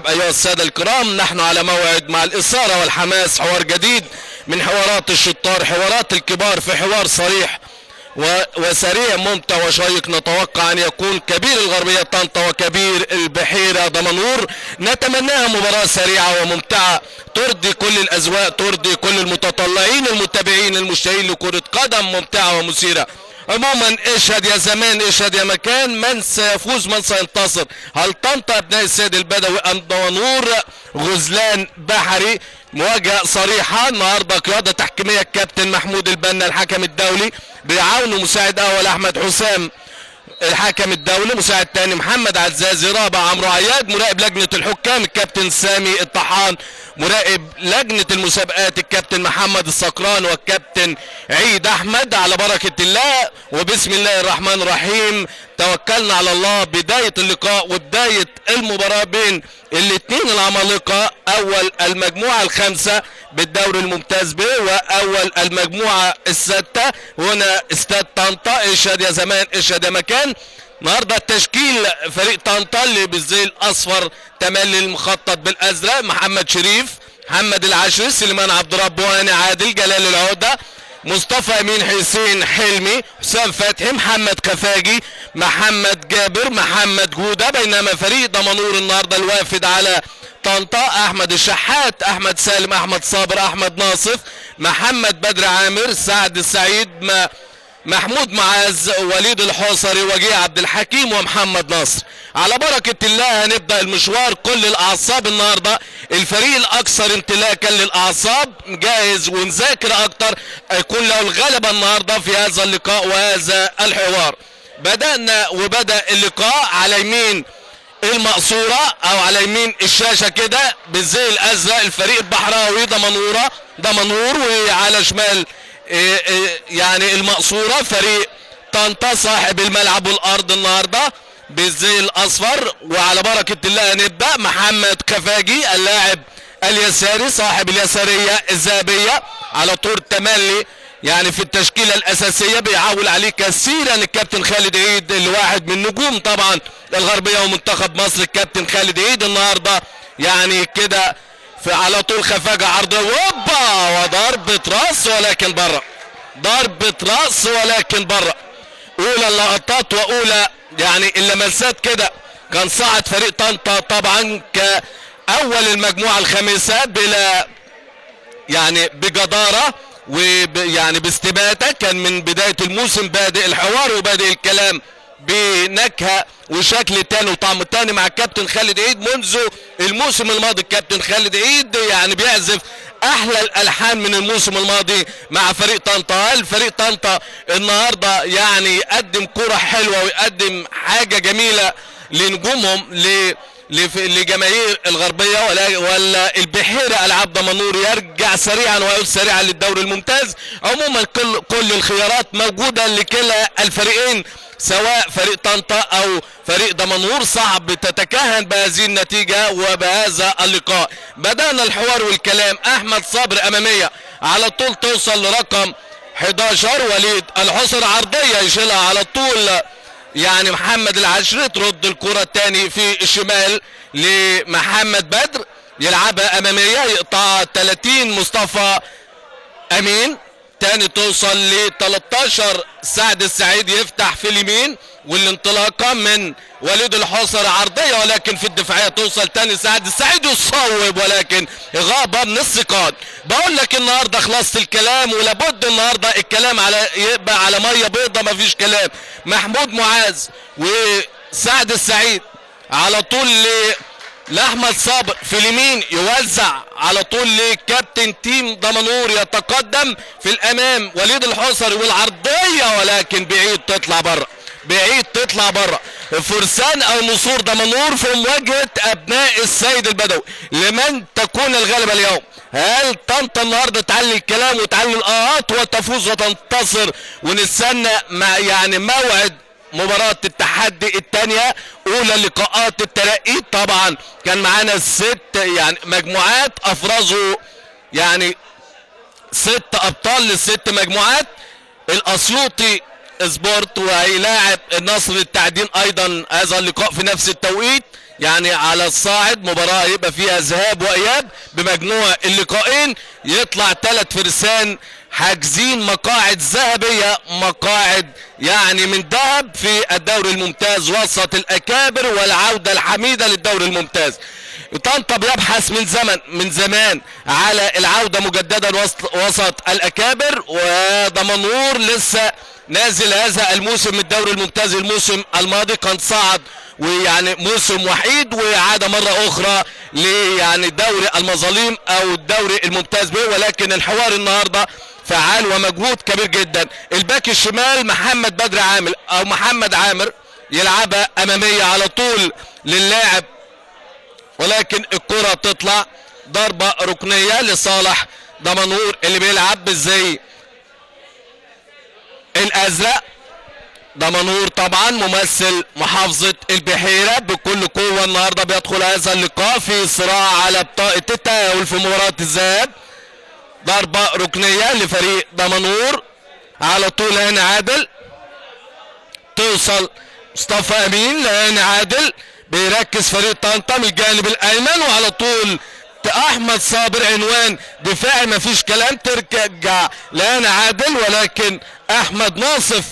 الملاعب. أيها السادة الكرام، نحن على موعد مع الإثارة والحماس، حوار جديد من حوارات الشطار، حوارات الكبار، في حوار صريح وسريع ممتع وشيق. نتوقع أن يكون كبير الغربية طنطا وكبير البحيرة دمنهور. نتمناها مباراة سريعة وممتعة ترضي كل الأذواق، ترضي كل المتطلعين المتابعين المشتاقين لكرة قدم ممتعة ومثيرة. عموما اشهد يا زمان، اشهد يا مكان، من سيفوز، من سينتصر؟ هل طنطا ابناء السيد البدوي ام دمنهور غزلان بحري؟ مواجهة صريحة النهارده. قيادة تحكيمية الكابتن محمود البنا الحكم الدولي، بيعاونه مساعد اول احمد حسام الحكم الدولي، مساعد تاني محمد عزازي، رابع عمرو عياد، مراقب لجنة الحكام الكابتن سامي الطحان، مراقب لجنة المسابقات الكابتن محمد السكران والكابتن عيد احمد. على بركة الله وبسم الله الرحمن الرحيم، توكلنا على الله. بداية اللقاء وبداية المباراة بين الاثنين العمالقة، اول المجموعة الخامسة بالدوري الممتاز ب واول المجموعة الستة هنا استاد طنطا. اشهد يا زمان، اشهد يا مكان. النهارده التشكيل: فريق طنطا اللي بالزي الاصفر تملي المخطط بالازرق، محمد شريف، محمد العشري، سليمان عبد رب، وهاني عادل، جلال العودة، مصطفى امين، حسين حلمي، حسام فتحي، محمد كفاجي، محمد جابر، محمد جوده. بينما فريق دمنهور النهارده الوافد على طنطا: احمد الشحات، احمد سالم، احمد صابر، احمد ناصف، محمد بدر عامر، سعد السعيد، محمود معاذ، وليد الحوصري، وجيه عبد الحكيم، ومحمد ناصر. على بركة الله هنبدأ المشوار. كل الأعصاب النهاردة، الفريق الأكثر امتلاكا للأعصاب جاهز ونذاكر أكتر يكون له الغلبة النهاردة في هذا اللقاء وهذا الحوار. بدأنا وبدأ اللقاء. على يمين المقصورة أو على يمين الشاشة كده بالزي الأزرق الفريق البحراوي دمنهورة دمنهور، وعلى شمال يعني المقصورة فريق طنطا صاحب الملعب والأرض النهاردة بالزي الأصفر. وعلى بركة الله نبدأ. محمد كفاجي اللاعب اليساري صاحب اليسارية الذهبية على طول تملي يعني في التشكيلة الأساسية، بيعول عليه كثيرا الكابتن خالد عيد اللي واحد من نجوم طبعا الغربية ومنتخب مصر. الكابتن خالد عيد النهاردة يعني كده في على طول خفاجة عرض، وبا وضربة راس ولكن بره، ضربة راس ولكن بره. اولى اللقطات واولى يعني اللمسات كده. كان صعد فريق طنطا طبعا كاول المجموعة الخامسة بلا يعني بجدارة ويعني باستباتة. كان من بداية الموسم بادئ الحوار وبادئ الكلام بنكهة وشكل تاني وطعم تاني مع الكابتن خالد عيد منذ الموسم الماضي. الكابتن خالد عيد يعني بيعزف احلى الالحان من الموسم الماضي مع فريق طنطا. هل فريق طنطا النهارده يعني يقدم كرة حلوة ويقدم حاجة جميلة لنجومهم لجماهير الغربية، ولا البحيرة العاب دمنهور يرجع سريعا ويعود سريعا للدوري الممتاز؟ عموما كل الخيارات موجودة لكلا الفريقين، سواء فريق طنطا او فريق دمنهور. صعب تتكهن بهذه النتيجة وبهذا اللقاء. بدأنا الحوار والكلام. احمد صابر امامية على طول توصل لرقم 11 وليد الحصر، عرضية يشيلها على طول يعني محمد العشري، ترد الكرة الثاني في الشمال لمحمد بدر، يلعبها امامية يقطعها 30 مصطفى امين، تاني توصل ل 13 سعد السعيد يفتح في اليمين، والانطلاقه من وليد الحصر عرضية ولكن في الدفاعية توصل تاني سعد السعيد يصوب ولكن غابه من السقاط. بقول لك النهارده خلصت الكلام، ولابد النهارده الكلام على يبقى على مية بيضة، مفيش كلام. محمود معاذ وسعد السعيد على طول لاحمد صابر في اليمين، يوزع على طول لكابتن تيم دمنهور، يتقدم في الامام وليد الحصري والعرضيه ولكن بعيد تطلع بره، بعيد تطلع بره. فرسان او نسور دمنهور في مواجهة ابناء السيد البدوي، لمن تكون الغلبة اليوم؟ هل طنطا النهارده تعلي الكلام وتعلي الاهات وتفوز وتنتصر؟ ونستنى مع يعني موعد مباراة التحدي الثانية، أولى لقاءات الترقي. طبعا كان معانا 6 يعني مجموعات أفرزوا يعني 6 أبطال للست مجموعات: الأسيوطي سبورت، وهيلاعب النصر للتعدين ايضا هذا اللقاء في نفس التوقيت، يعني على الصاعد مباراة يبقى فيها ذهاب واياب. بمجموع اللقاءين يطلع 3 فرسان حاجزين مقاعد ذهبية، مقاعد يعني من ذهب في الدوري الممتاز وسط الاكابر والعودة الحميدة للدوري الممتاز. طنطا بيبحث من زمان على العودة مجددا وسط الاكابر، ودمنهور لسه نازل هذا الموسم من الدوري الممتاز. الموسم الماضي كان صعد ويعني موسم وحيد وعاد مرة اخرى ليعني دوري المظالم او الدوري الممتاز به، ولكن الحوار النهارده فعال ومجهود كبير جدا. الباك الشمال محمد بدر عامل او محمد عامر يلعبها امامية على طول للاعب، ولكن الكرة تطلع ضربة ركنية لصالح دمنهور اللي بيلعب بالزي الازرق. دمنهور طبعا ممثل محافظة البحيرة بكل قوة النهاردة بيدخل هذا اللقاء في صراع على بطاقة التأهل في مباراة الذهاب. ضربة ركنية لفريق دمنهور على طول هاني عادل، توصل مصطفى امين لهاني عادل، بيركز فريق طنطا من الجانب الايمن، وعلى طول احمد صابر عنوان دفاعي مفيش كلام، ترجع لهاني عادل، ولكن احمد ناصف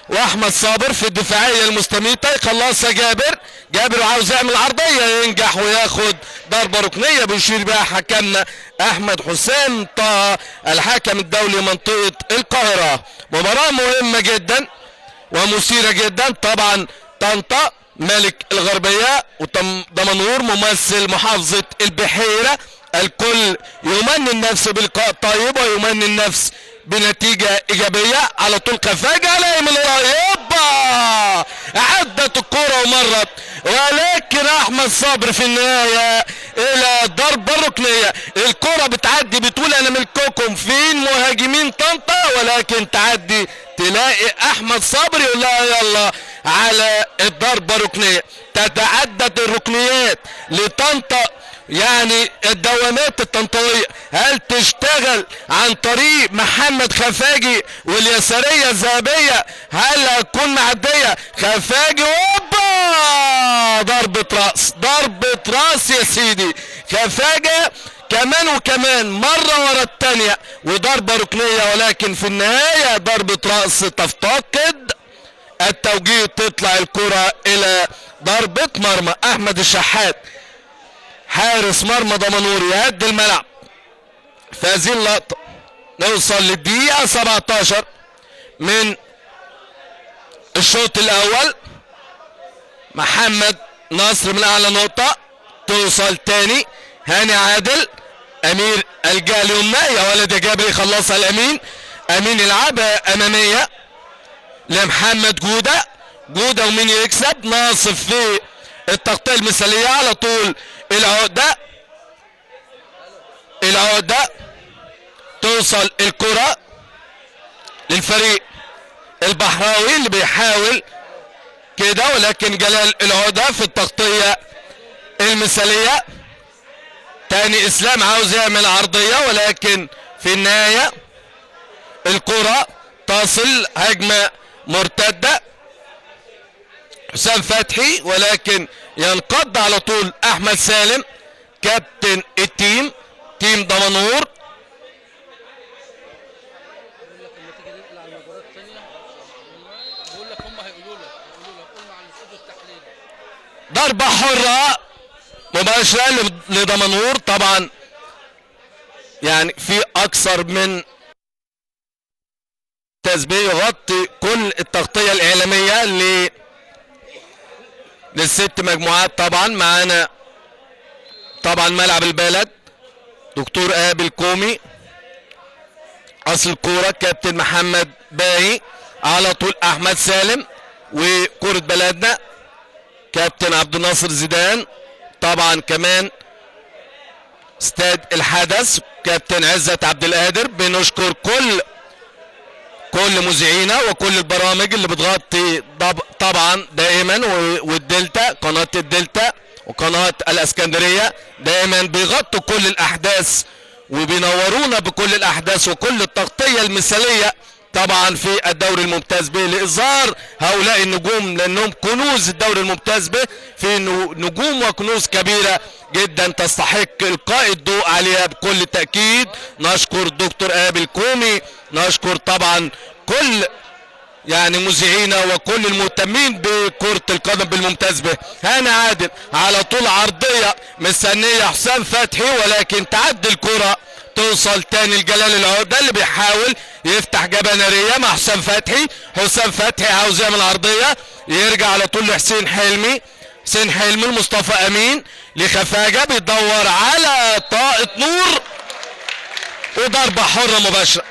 واحمد صابر في الدفاعية المستميته يخلصها جابر. جابر عاوز يعمل عرضية، ينجح وياخد ضربه ركنيه بيشير بها حكمنا احمد حسام طه الحكم الدولي منطقة القاهرة. مباراة مهمة جدا ومثيره جدا، طبعا طنطا ملك الغربية ودمنهور ممثل محافظة البحيرة. الكل يمني النفس بلقاء طيب ويمني النفس بنتيجة ايجابية. على طول خفاجة على من يبا، عدت الكرة ومرت، ولكن احمد صابر في النهاية الى ضربة ركنية. الكرة بتعدي بتقول انا ملككم، فين مهاجمين طنطا؟ ولكن تعدي تلاقي احمد صابر يقول لها يلا على الضربة ركنية. تتعدد الركنيات لطنطا، يعني الدوامات الطنطاوية هل تشتغل عن طريق محمد خفاجي واليسارية الذهبية؟ هل هتكون معدية خفاجي؟ اوبا، ضربة راس، ضربة راس يا سيدي. خفاجة كمان وكمان مرة ورا التانية وضربة ركنية، ولكن في النهاية ضربة راس تفتقد التوجيه، تطلع الكرة الى ضربة مرمى. احمد الشحات حارس مرمى دمنهور يهدي الملعب في هذه اللقطة. نوصل للدقيقة 17 من الشوط الأول. محمد نصر من أعلى نقطة، توصل تاني هاني عادل، أمير الجهة اليمنى، يا ولد يا جابر يخلصها الأمين، أمين يلعبها أمامية لمحمد جودة، جودة ومين يكسب؟ ناصف في التغطية المثالية على طول العقدة، العقدة توصل الكرة للفريق البحراوي اللي بيحاول كده، ولكن جلال العقدة في التغطية المثالية. تاني اسلام عاوز يعمل عرضية، ولكن في النهاية الكرة تصل هجمة مرتدة حسام فتحي، ولكن ينقض على طول احمد سالم كابتن ال team، team دمنهور. بقول لك لما تيجي ننقل على المباراة الثانية، بقول لك هم هيقولوا لك، قول مع الاستوديو التحليلي. ضربة حرة مباشرة لدمنهور، طبعا يعني في اكثر من تسبيح يغطي كل التغطية الإعلامية للست مجموعات. طبعا معانا طبعا ملعب البلد دكتور قابل كومي، اصل الكورة كابتن محمد باهي، على طول احمد سالم، وكرة بلدنا كابتن عبد الناصر زيدان، طبعا كمان استاد الحدث كابتن عزت عبد القادر. بنشكر كل مذيعينا وكل البرامج اللي بتغطي طبعا دائما، والدلتا، قناة الدلتا وقناة الاسكندرية دائما بيغطوا كل الاحداث وبينورونا بكل الاحداث وكل التغطية المثالية طبعا في الدوري الممتاز به، لإظهار هؤلاء النجوم لأنهم كنوز الدوري الممتاز به. في نجوم وكنوز كبيرة جدا تستحق إلقاء الضوء عليها بكل تأكيد. نشكر الدكتور إيهاب الكومي، نشكر طبعا كل يعني مذيعينا وكل المهتمين بكرة القدم بالممتاز به. هنا عادل على طول عرضية مستنية حسام فتحي، ولكن تعدي الكرة توصل تاني لجلال العقدة اللي بيحاول يفتح جبهة نارية مع حسام فتحي. حسام فتحي عاوز يعمل عرضية، يرجع على طول لحسين حلمي، حسين حلمي لمصطفى أمين لخفاجة، بيدور على طاقة نور وضربة حرة مباشرة.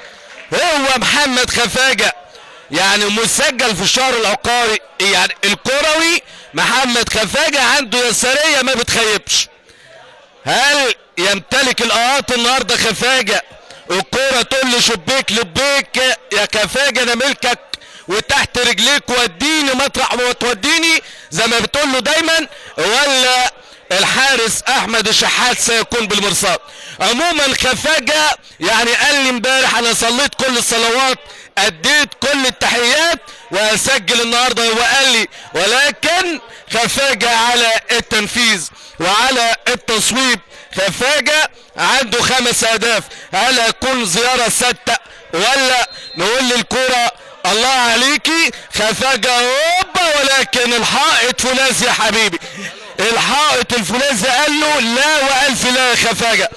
هو محمد خفاجة يعني مسجل في الشهر العقاري يعني الكروي. محمد خفاجة عنده يسارية ما بتخيبش. هل يمتلك الآهات النهارده خفاجة؟ الكرة تقول له شبيك لبيك يا خفاجة، انا ملكك وتحت رجليك، وديني مطرح ما توديني زي ما بتقول له دايما، ولا الحارس احمد الشحات سيكون بالمرصاد؟ عموما خفاجة يعني قال لي امبارح انا صليت كل الصلوات، اديت كل التحيات، واسجل النهارده، هو قال لي، ولكن خفاجة على التنفيذ وعلى التصويب. خفاجة عنده 5 اهداف، هل هتكون زيارة 6 ولا نقول للكرة الله عليكي خفاجة؟ هوبا، ولكن الحائط فولاذي يا حبيبي، الحائط الفولاذي قال له لا والف لا يا خفاجة،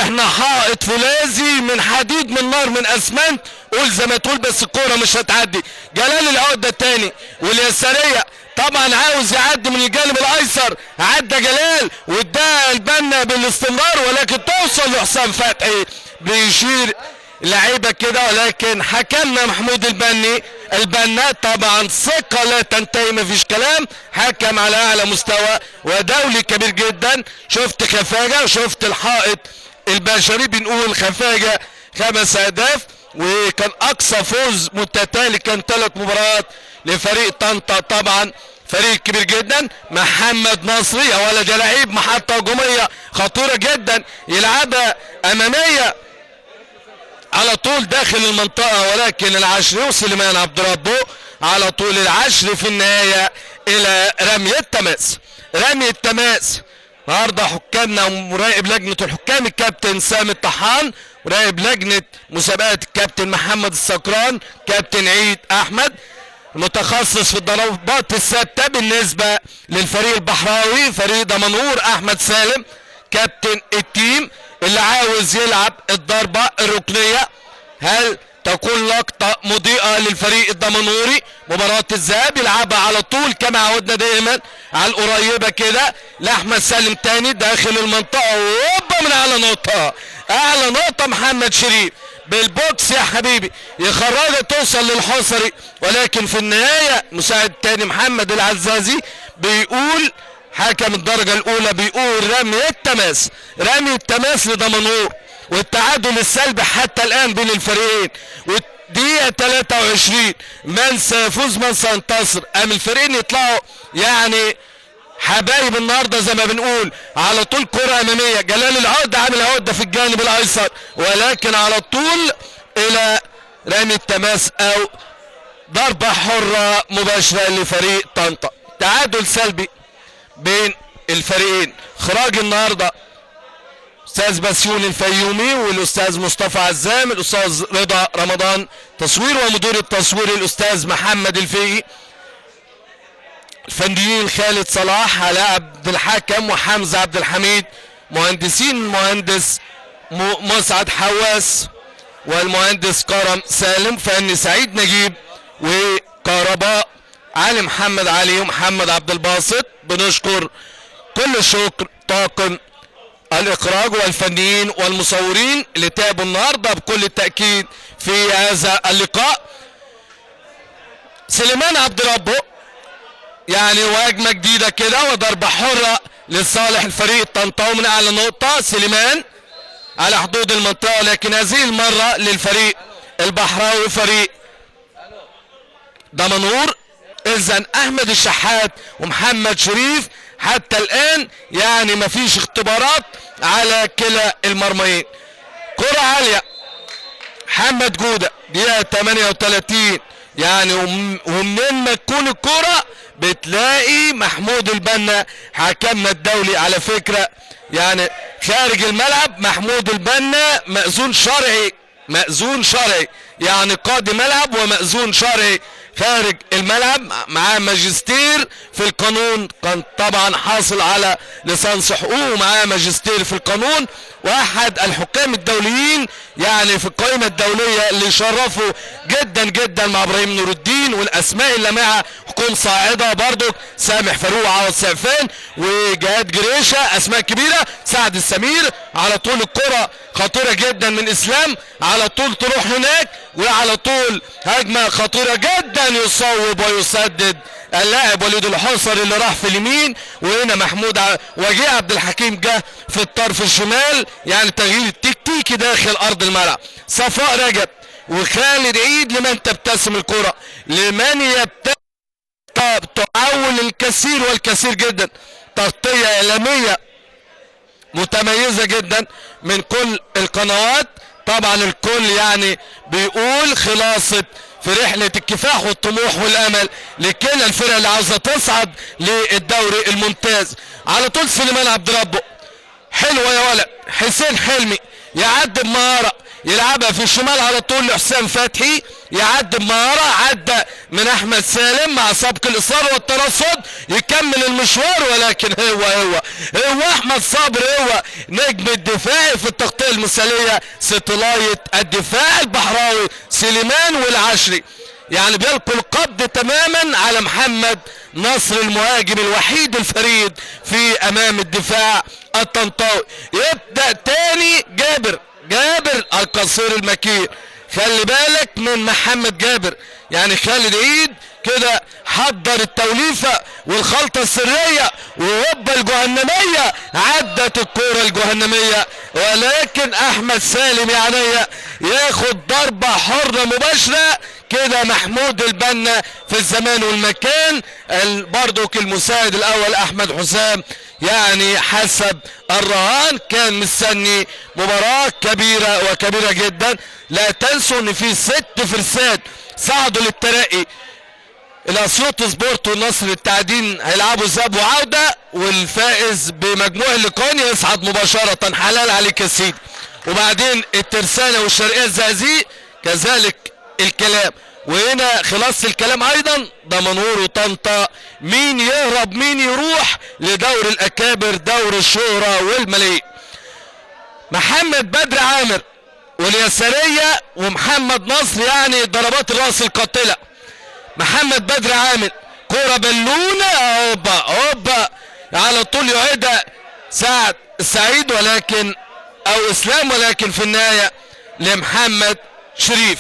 احنا حائط فولاذي من حديد من نار من اسمنت، قول زي ما تقول بس الكورة مش هتعدي. جلال العقدة الثاني واليساريه طبعا عاوز يعدي من الجانب الايسر، عدى جلال واداها البنا بالاستمرار، ولكن توصل لحسام فتحي، بيشير لعيبة كده، ولكن حكمنا محمود البني، البنا طبعا ثقة لا تنتهي، مفيش كلام، حكم على اعلى مستوى ودولي كبير جدا. شفت خفاجه وشفت الحائط البشري، بنقول خفاجه 5 اهداف، وكان اقصى فوز متتالي كان 3 مباريات لفريق طنطا، طبعا فريق كبير جدا. محمد نصري يا ولد يا لعيب، محطة هجومية خطيرة جدا يلعبها امامية على طول داخل المنطقة، ولكن العشري وسليمان عبد ربه على طول العشري في النهاية الى رمي التماس. رمي التماس النهارده حكامنا ومراقب لجنة الحكام الكابتن سامي الطحان، مراقب لجنة مسابقات الكابتن محمد السكران، كابتن عيد احمد، متخصص في الضربات الثابتة بالنسبة للفريق البحراوي فريق دمنهور احمد سالم كابتن ال team اللي عاوز يلعب الضربة الركنيه. هل تكون لقطة مضيئة للفريق الدمنهوري؟ مباراة الذهاب يلعبها على طول كما عودنا دائما على القريبة كده لاحمد سالم تاني داخل المنطقة، وهوبا من اعلى نقطة، اعلى نقطة محمد شريف بالبوكس يا حبيبي، يخرجها توصل للحصري، ولكن في النهاية مساعد تاني محمد العزازي بيقول حكم الدرجة الاولى بيقول رمي التماس، رمي التماس لدمنهور، والتعادل السلبي حتى الان بين الفريقين، والدقيقة 23 من سيفوز من سينتصر؟ ام الفريقين يطلعوا يعني حبايب النهارده زي ما بنقول. على طول كرة امامية، جلال العقدة عامل عقدة في الجانب الايسر، ولكن على طول الى رمي التماس او ضربة حرة مباشرة لفريق طنطا. تعادل سلبي بين الفريقين. اخراج النهارده استاذ بسيون الفيومي والاستاذ مصطفى عزام، الاستاذ رضا رمضان، تصوير ومدير التصوير الاستاذ محمد الفقي، الفنيين خالد صلاح، علاء عبد الحكم وحمزة عبد الحميد، مهندسين مهندس مسعد حواس والمهندس كرم سالم، فني سعيد نجيب، وكهرباء علي محمد علي ومحمد عبد الباسط. بنشكر كل الشكر طاقم الاخراج والفنيين والمصورين اللي تعبوا النهارده بكل التاكيد في هذا اللقاء. سليمان عبد ربه يعني وهجمه جديدة كده وضربه حره لصالح الفريق الطنطاوي من اعلى نقطة، سليمان على حدود المنطقة، لكن هذه المرة للفريق البحراوي فريق دمنهور. اذا احمد الشحات ومحمد شريف حتى الان يعني مفيش اختبارات على كلا المرميين. كرة عالية محمد جودة دقيقة 38، يعني ومنين ما تكون الكرة بتلاقي محمود البنا حكمنا الدولي على فكرة، يعني خارج الملعب محمود البنا مأذون شرعي، مأذون شرعي يعني قاضي ملعب ومأذون شرعي خارج الملعب، معاه ماجستير في القانون، كان طبعا حاصل على ليسانس حقوق ومعاه ماجستير في القانون، واحد الحكام الدوليين يعني في القائمة الدولية اللي شرفوا جدا جدا مع ابراهيم نور الدين والاسماء اللي معها حكوم صاعدة برضك، سامح فاروق، عوض سعفان، وجهاد جريشة، اسماء كبيرة. سعد السمير على طول الكرة خطيرة جدا من اسلام، على طول تروح هناك، وعلى طول هجمة خطيرة جدا يصوب ويسدد اللاعب وليد الحصري اللي راح في اليمين، وهنا محمود وجيه عبد الحكيم جه في الطرف الشمال، يعني تغيير تكتيكي داخل ارض الملعب. صفاء رجب وخالد عيد، لمن تبتسم الكرة، لمن يبتسم، تعول الكثير والكثير جدا. تغطية اعلامية متميزة جدا من كل القنوات، طبعا الكل يعني بيقول خلاصة في رحلة الكفاح والطموح والامل لكل الفرق اللي عاوزة تصعد للدوري الممتاز. على طول سليمان عبد ربه، حلوة يا ولد. حسين حلمي يعدي بمهارة، يلعبها في الشمال على طول لحسام فتحي، يعدي بمهارة، عدى من احمد سالم مع سبق الاصرار والترصد، يكمل المشوار، ولكن هو هو هو احمد صبري هو نجم الدفاع في التغطية المثالية، ستلاية الدفاع البحراوي سليمان والعشري، يعني بيلقوا القبض تماما على محمد نصر المهاجم الوحيد الفريد في امام الدفاع الطنطاوي. يبدأ تاني جابر، جابر القصير المكير، خلي بالك من محمد جابر، يعني خالد عيد كده حضر التوليفة والخلطة السرية وهوبا الجهنمية، عدت الكرة الجهنمية، ولكن احمد سالم يعني ياخد ضربة حرة مباشرة كده. محمود البنا في الزمان والمكان، برضو المساعد الاول احمد حسام يعني حسب الرهان كان مستني مباراة كبيرة وكبيرة جدا. لا تنسوا ان في 6 فرسان صعدوا للترقي، الاسيوط سبورت والنصر التعدين هيلعبوا ذهاب وعودة، والفائز بمجموع اللقاءين يصعد مباشرة، حلال عليك يا سيدي. وبعدين الترسانة والشرقية الزقازيق كذلك الكلام. وهنا خلاص الكلام ايضا دمنهور وطنطا، مين يهرب مين يروح لدور الاكابر، دور الشهرة والملايين. محمد بدر عامر واليسارية ومحمد نصر، يعني ضربات الراس القاتلة. محمد بدر عامر كرة بالونة، هوبا هوبا على طول يعيدها سعد السعيد ولكن او اسلام، ولكن في النهاية لمحمد شريف.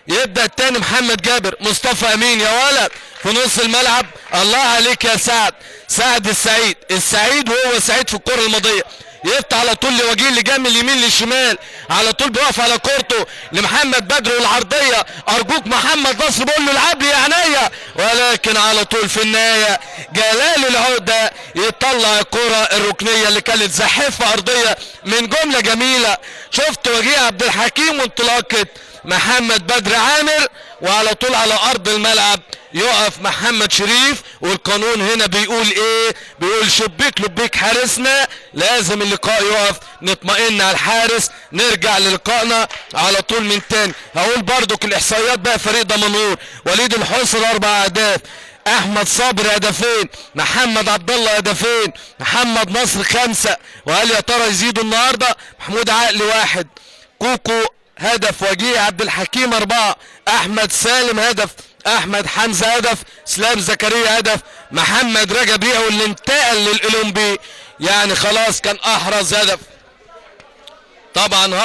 يبدأ التاني محمد جابر، مصطفى امين يا ولد في نص الملعب، الله عليك يا سعد، سعد السعيد، السعيد وهو سعيد في الكرة الماضية، يفتح على طول لوجيه اللي جاي من اليمين للشمال، على طول بيقف على كورته لمحمد بدر والعرضية، ارجوك محمد نصر بيقول له العب لي يا عينيا، ولكن على طول في النهاية جلال العقدة يطلع الكرة الركنية اللي كانت زحفة ارضية من جملة جميلة. شفت وجيه عبد الحكيم وانطلاقة محمد بدر عامر، وعلى طول على ارض الملعب يقف محمد شريف. والقانون هنا بيقول ايه؟ بيقول شبيك لبيك حارسنا، لازم اللقاء يقف، نطمئن على الحارس، نرجع للقائنا على طول من تاني. هقول برضك الاحصائيات بقى، فريق دمنهور وليد الحصر 4 اهداف، احمد صبري هدفين، محمد عبد الله هدفين، محمد نصر 5، وهل يا ترى يزيدوا النهارده؟ محمود عقل 1، كوكو هدف، وجيه عبد الحكيم 4، احمد سالم هدف، احمد حمزة هدف، اسلام زكريا هدف، محمد رجب ريعو اللي انتقل للاولمبي يعني خلاص كان احرز هدف. طبعا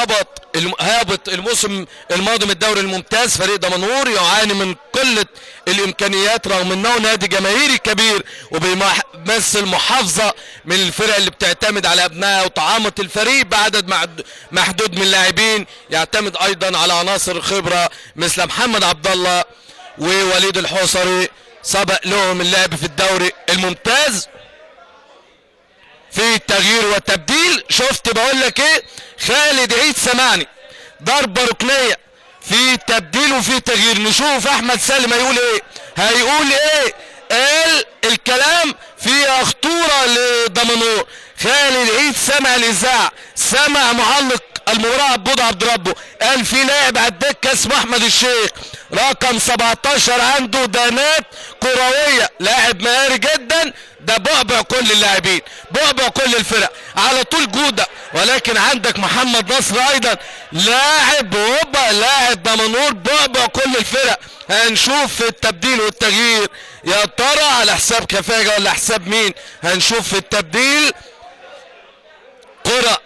هابط الموسم الماضي من الدوري الممتاز. فريق دمنهور يعاني من قلة الامكانيات رغم انه نادي جماهيري كبير وبيمثل محافظة من الفرق اللي بتعتمد على ابنائها وطعامة الفريق بعدد محدود من اللاعبين، يعتمد ايضا على عناصر خبرة مثل محمد عبد الله ووليد الحصري، سبق لهم اللعب في الدوري الممتاز. في تغيير وتبديل، شفت بقول لك ايه؟ خالد عيد سمعني، ضربة ركنية في تبديل وفي تغيير. نشوف احمد سالم هيقول ايه، هيقول ايه. قال الكلام فيها خطورة لدمنهور. خالد عيد سمع الاذاعة، سمع معلق المباراة عبود عبد ربه، قال في لاعب على الدكة اسمه احمد الشيخ رقم 17 عنده دانات كروية، لاعب مهاري جدا، ده بعبع كل اللاعبين، بعبع كل الفرق، على طول جوده. ولكن عندك محمد نصر ايضا لاعب هوبا، لاعب دمنهور بعبع كل الفرق. هنشوف في التبديل والتغيير يا ترى على حساب خفاجه ولا حساب مين؟ هنشوف في التبديل. كرة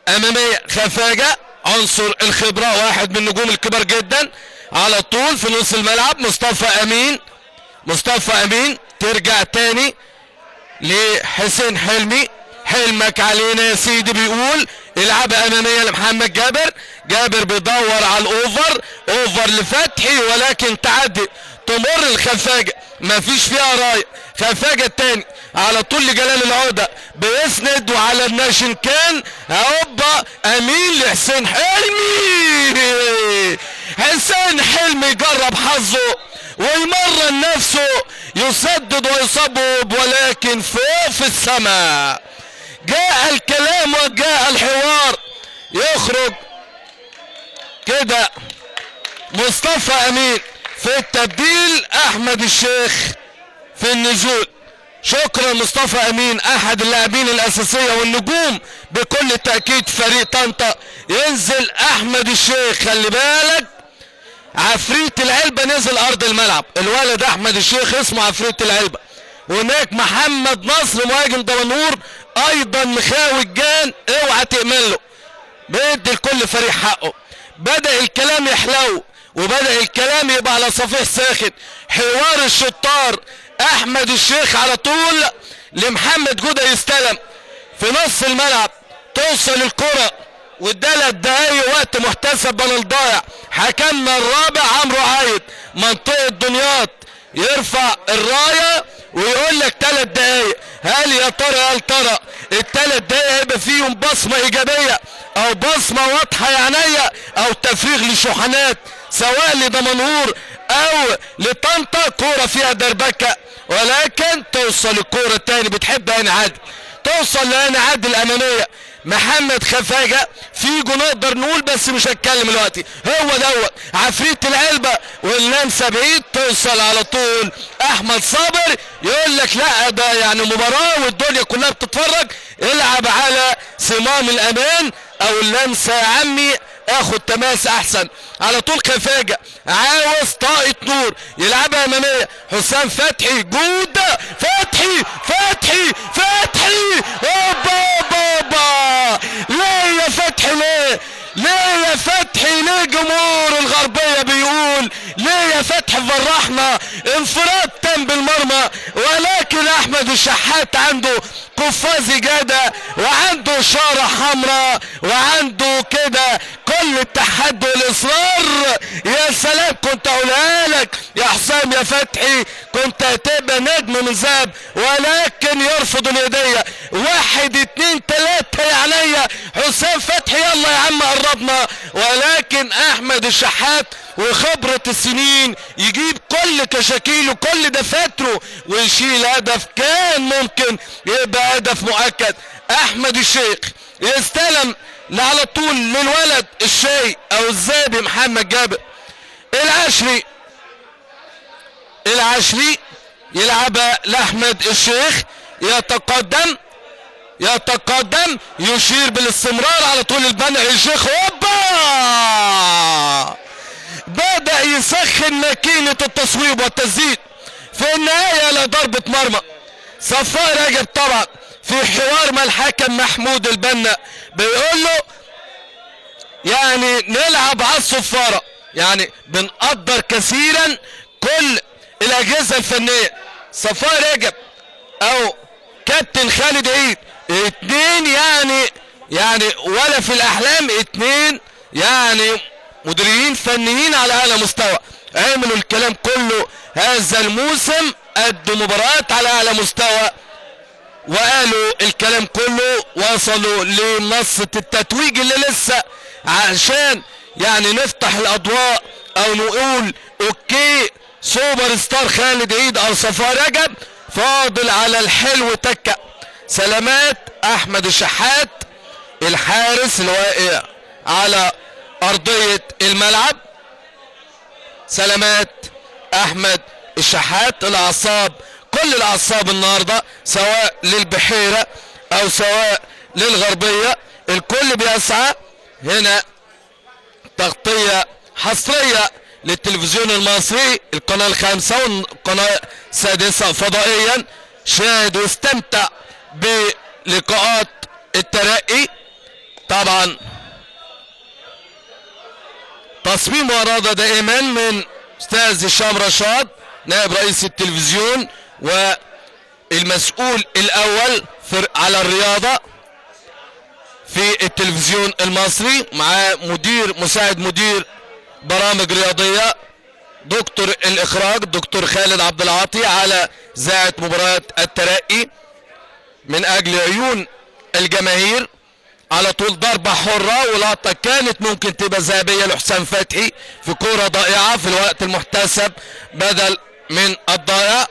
امامية خفاجه، عنصر الخبرة، واحد من النجوم الكبار جدا، على طول في نص الملعب مصطفى امين، مصطفى امين ترجع تاني لحسين حلمي، حلمك علينا يا سيدي بيقول، العبها امامية لمحمد جابر، جابر بيدور على ال over، over لفتحي ولكن تعدي، تمر الخفاجه مفيش فيها رايه. خفاجه التاني على طول لجلال العودة بيسند وعلى الناشن كان هوبا امين لحسين حلمي. حسين حلمي جرب حظه ويمرن نفسه، يسدد ويصوب ولكن فوق في السماء. جاء الكلام وجاء الحوار، يخرج كده مصطفى امين في التبديل، احمد الشيخ في النزول. شكرا مصطفى امين احد اللاعبين الاساسية والنجوم بكل تاكيد فريق طنطا. ينزل احمد الشيخ، خلي بالك عفريت العلبة نزل ارض الملعب، الولد احمد الشيخ اسمه عفريت العلبة. هناك محمد نصر مهاجم دمنهور ايضا مخاوي الجان، اوعى تأمن له، بيدي لكل فريق حقه. بدأ الكلام يحلو وبدأ الكلام يبقى على صفيح ساخن. حوار الشطار، احمد الشيخ على طول لمحمد جوده يستلم في نص الملعب، توصل الكرة والثلاث دقايق وقت محتسب بدل ضايع. حكمنا الرابع عمرو عايد منطقة دمياط يرفع الراية ويقول لك 3 دقايق. هل يا ترى، هل ترى ال3 دقايق هيبقى فيهم بصمة إيجابية أو بصمة واضحة يا عينيا، أو تفريغ لشحنات سواء لدمنهور أو لطنطا؟ كورة فيها دربكة ولكن توصل الكورة تاني، بتحب هاني عادل، توصل لهاني عادل الأمامية. محمد خفاجة فيجو نقدر نقول، بس مش هتكلم دلوقتي، هو دوت عفريت العلبة واللمسة بعيد، توصل على طول احمد صابر يقول لك لا ده يعني مباراة والدنيا كلها بتتفرج، العب على صمام الامان او اللمسة يا عمي، اخد تماس احسن. على طول خفاجة عاوز طاقة نور يلعبها امامية، حسام فتحي، جودة فتحي، فتحي، فتحي، اوبا اوبا اوبا، ليه يا فتحي، ليه، ليه يا فتحي، ليه جمهور الغربية بيقول ليه يا فتحي فرحنا، انفراد تام بالمرمى، ولكن احمد الشحات عنده قفاز جادة وعنده شارة حمراء وعنده كده كل التحدي والاصرار. يا سلام، كنت اقولها لك يا حسام يا فتحي، كنت هتبقى نجم من ذهب، ولكن يرفض الهدية. 1 2 3 يا عينيا حسام فتحي، يلا يا عم قربنا، ولكن احمد الشحات وخبرة السنين يجيب كل كشاكيله كل دفاتره ويشيل هدف كان ممكن يبقى هدف مؤكد. احمد الشيخ يستلم على طول للولد الشاي او الزابي محمد جابر العشري، العشري يلعبها لاحمد الشيخ، يتقدم، يتقدم، يشير بالاستمرار على طول البنع الشيخ، هوبا بدأ يسخن ماكينة التصويب والتسديد. في النهاية لضربة مرمى. صفاء رجب طبعا في حوار مع الحكم محمود البنا بيقول له يعني نلعب على الصفارة، يعني بنقدر كثيرا كل الأجهزة الفنية. صفاء رجب أو كابتن خالد عيد اتنين يعني ولا في الأحلام، اتنين يعني مديرين فنيين على أعلى مستوى، عملوا الكلام كله هذا الموسم، أدوا مباريات على أعلى مستوى وقالوا الكلام كله، وصلوا لمنصة التتويج اللي لسه عشان يعني نفتح الاضواء او نقول okay super star خالد عيد او صفاء رجب. فاضل على الحلو تكة. سلامات احمد الشحات الحارس الواقع على ارضية الملعب. سلامات احمد الشحات. الاعصاب، كل الاعصاب النهارده سواء للبحيرة او سواء للغربية، الكل بيسعى. هنا تغطية حصرية للتلفزيون المصري، القناة الخامسة والقناة السادسة فضائيا. شاهد واستمتع بلقاءات الترقي. طبعا تصميم وإرادة دائما من استاذ هشام رشاد نائب رئيس التلفزيون والمسؤول الاول على الرياضة في التلفزيون المصري، مع مدير مساعد مدير برامج رياضية دكتور الاخراج دكتور خالد عبد العاطي على إذاعة مباراة الترقي من اجل عيون الجماهير. على طول ضربة حرة ولقطة كانت ممكن تبقى ذهبية لحسام فتحي في كرة ضائعة في الوقت المحتسب بدل من الضائع.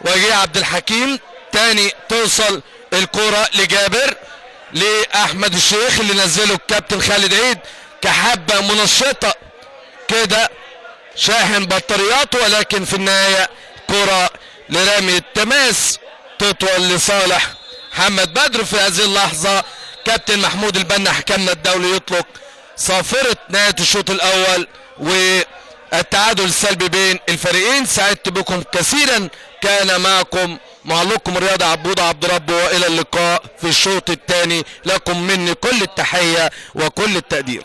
وجيه عبد الحكيم تاني، توصل الكرة لجابر لأحمد الشيخ اللي نزله الكابتن خالد عيد كحبة منشطة كده شاحن بطارياته، ولكن في النهاية كرة لرامي التماس تطول لصالح محمد بدر. في هذه اللحظة كابتن محمود البنا حكمنا الدولي يطلق صافرة نهاية الشوط الأول والتعادل السلبي بين الفريقين. سعدت بكم كثيرا، كان معكم معلقكم الرياضي عبود عبد ربه، والى اللقاء في الشوط الثاني. لكم مني كل التحية وكل التقدير.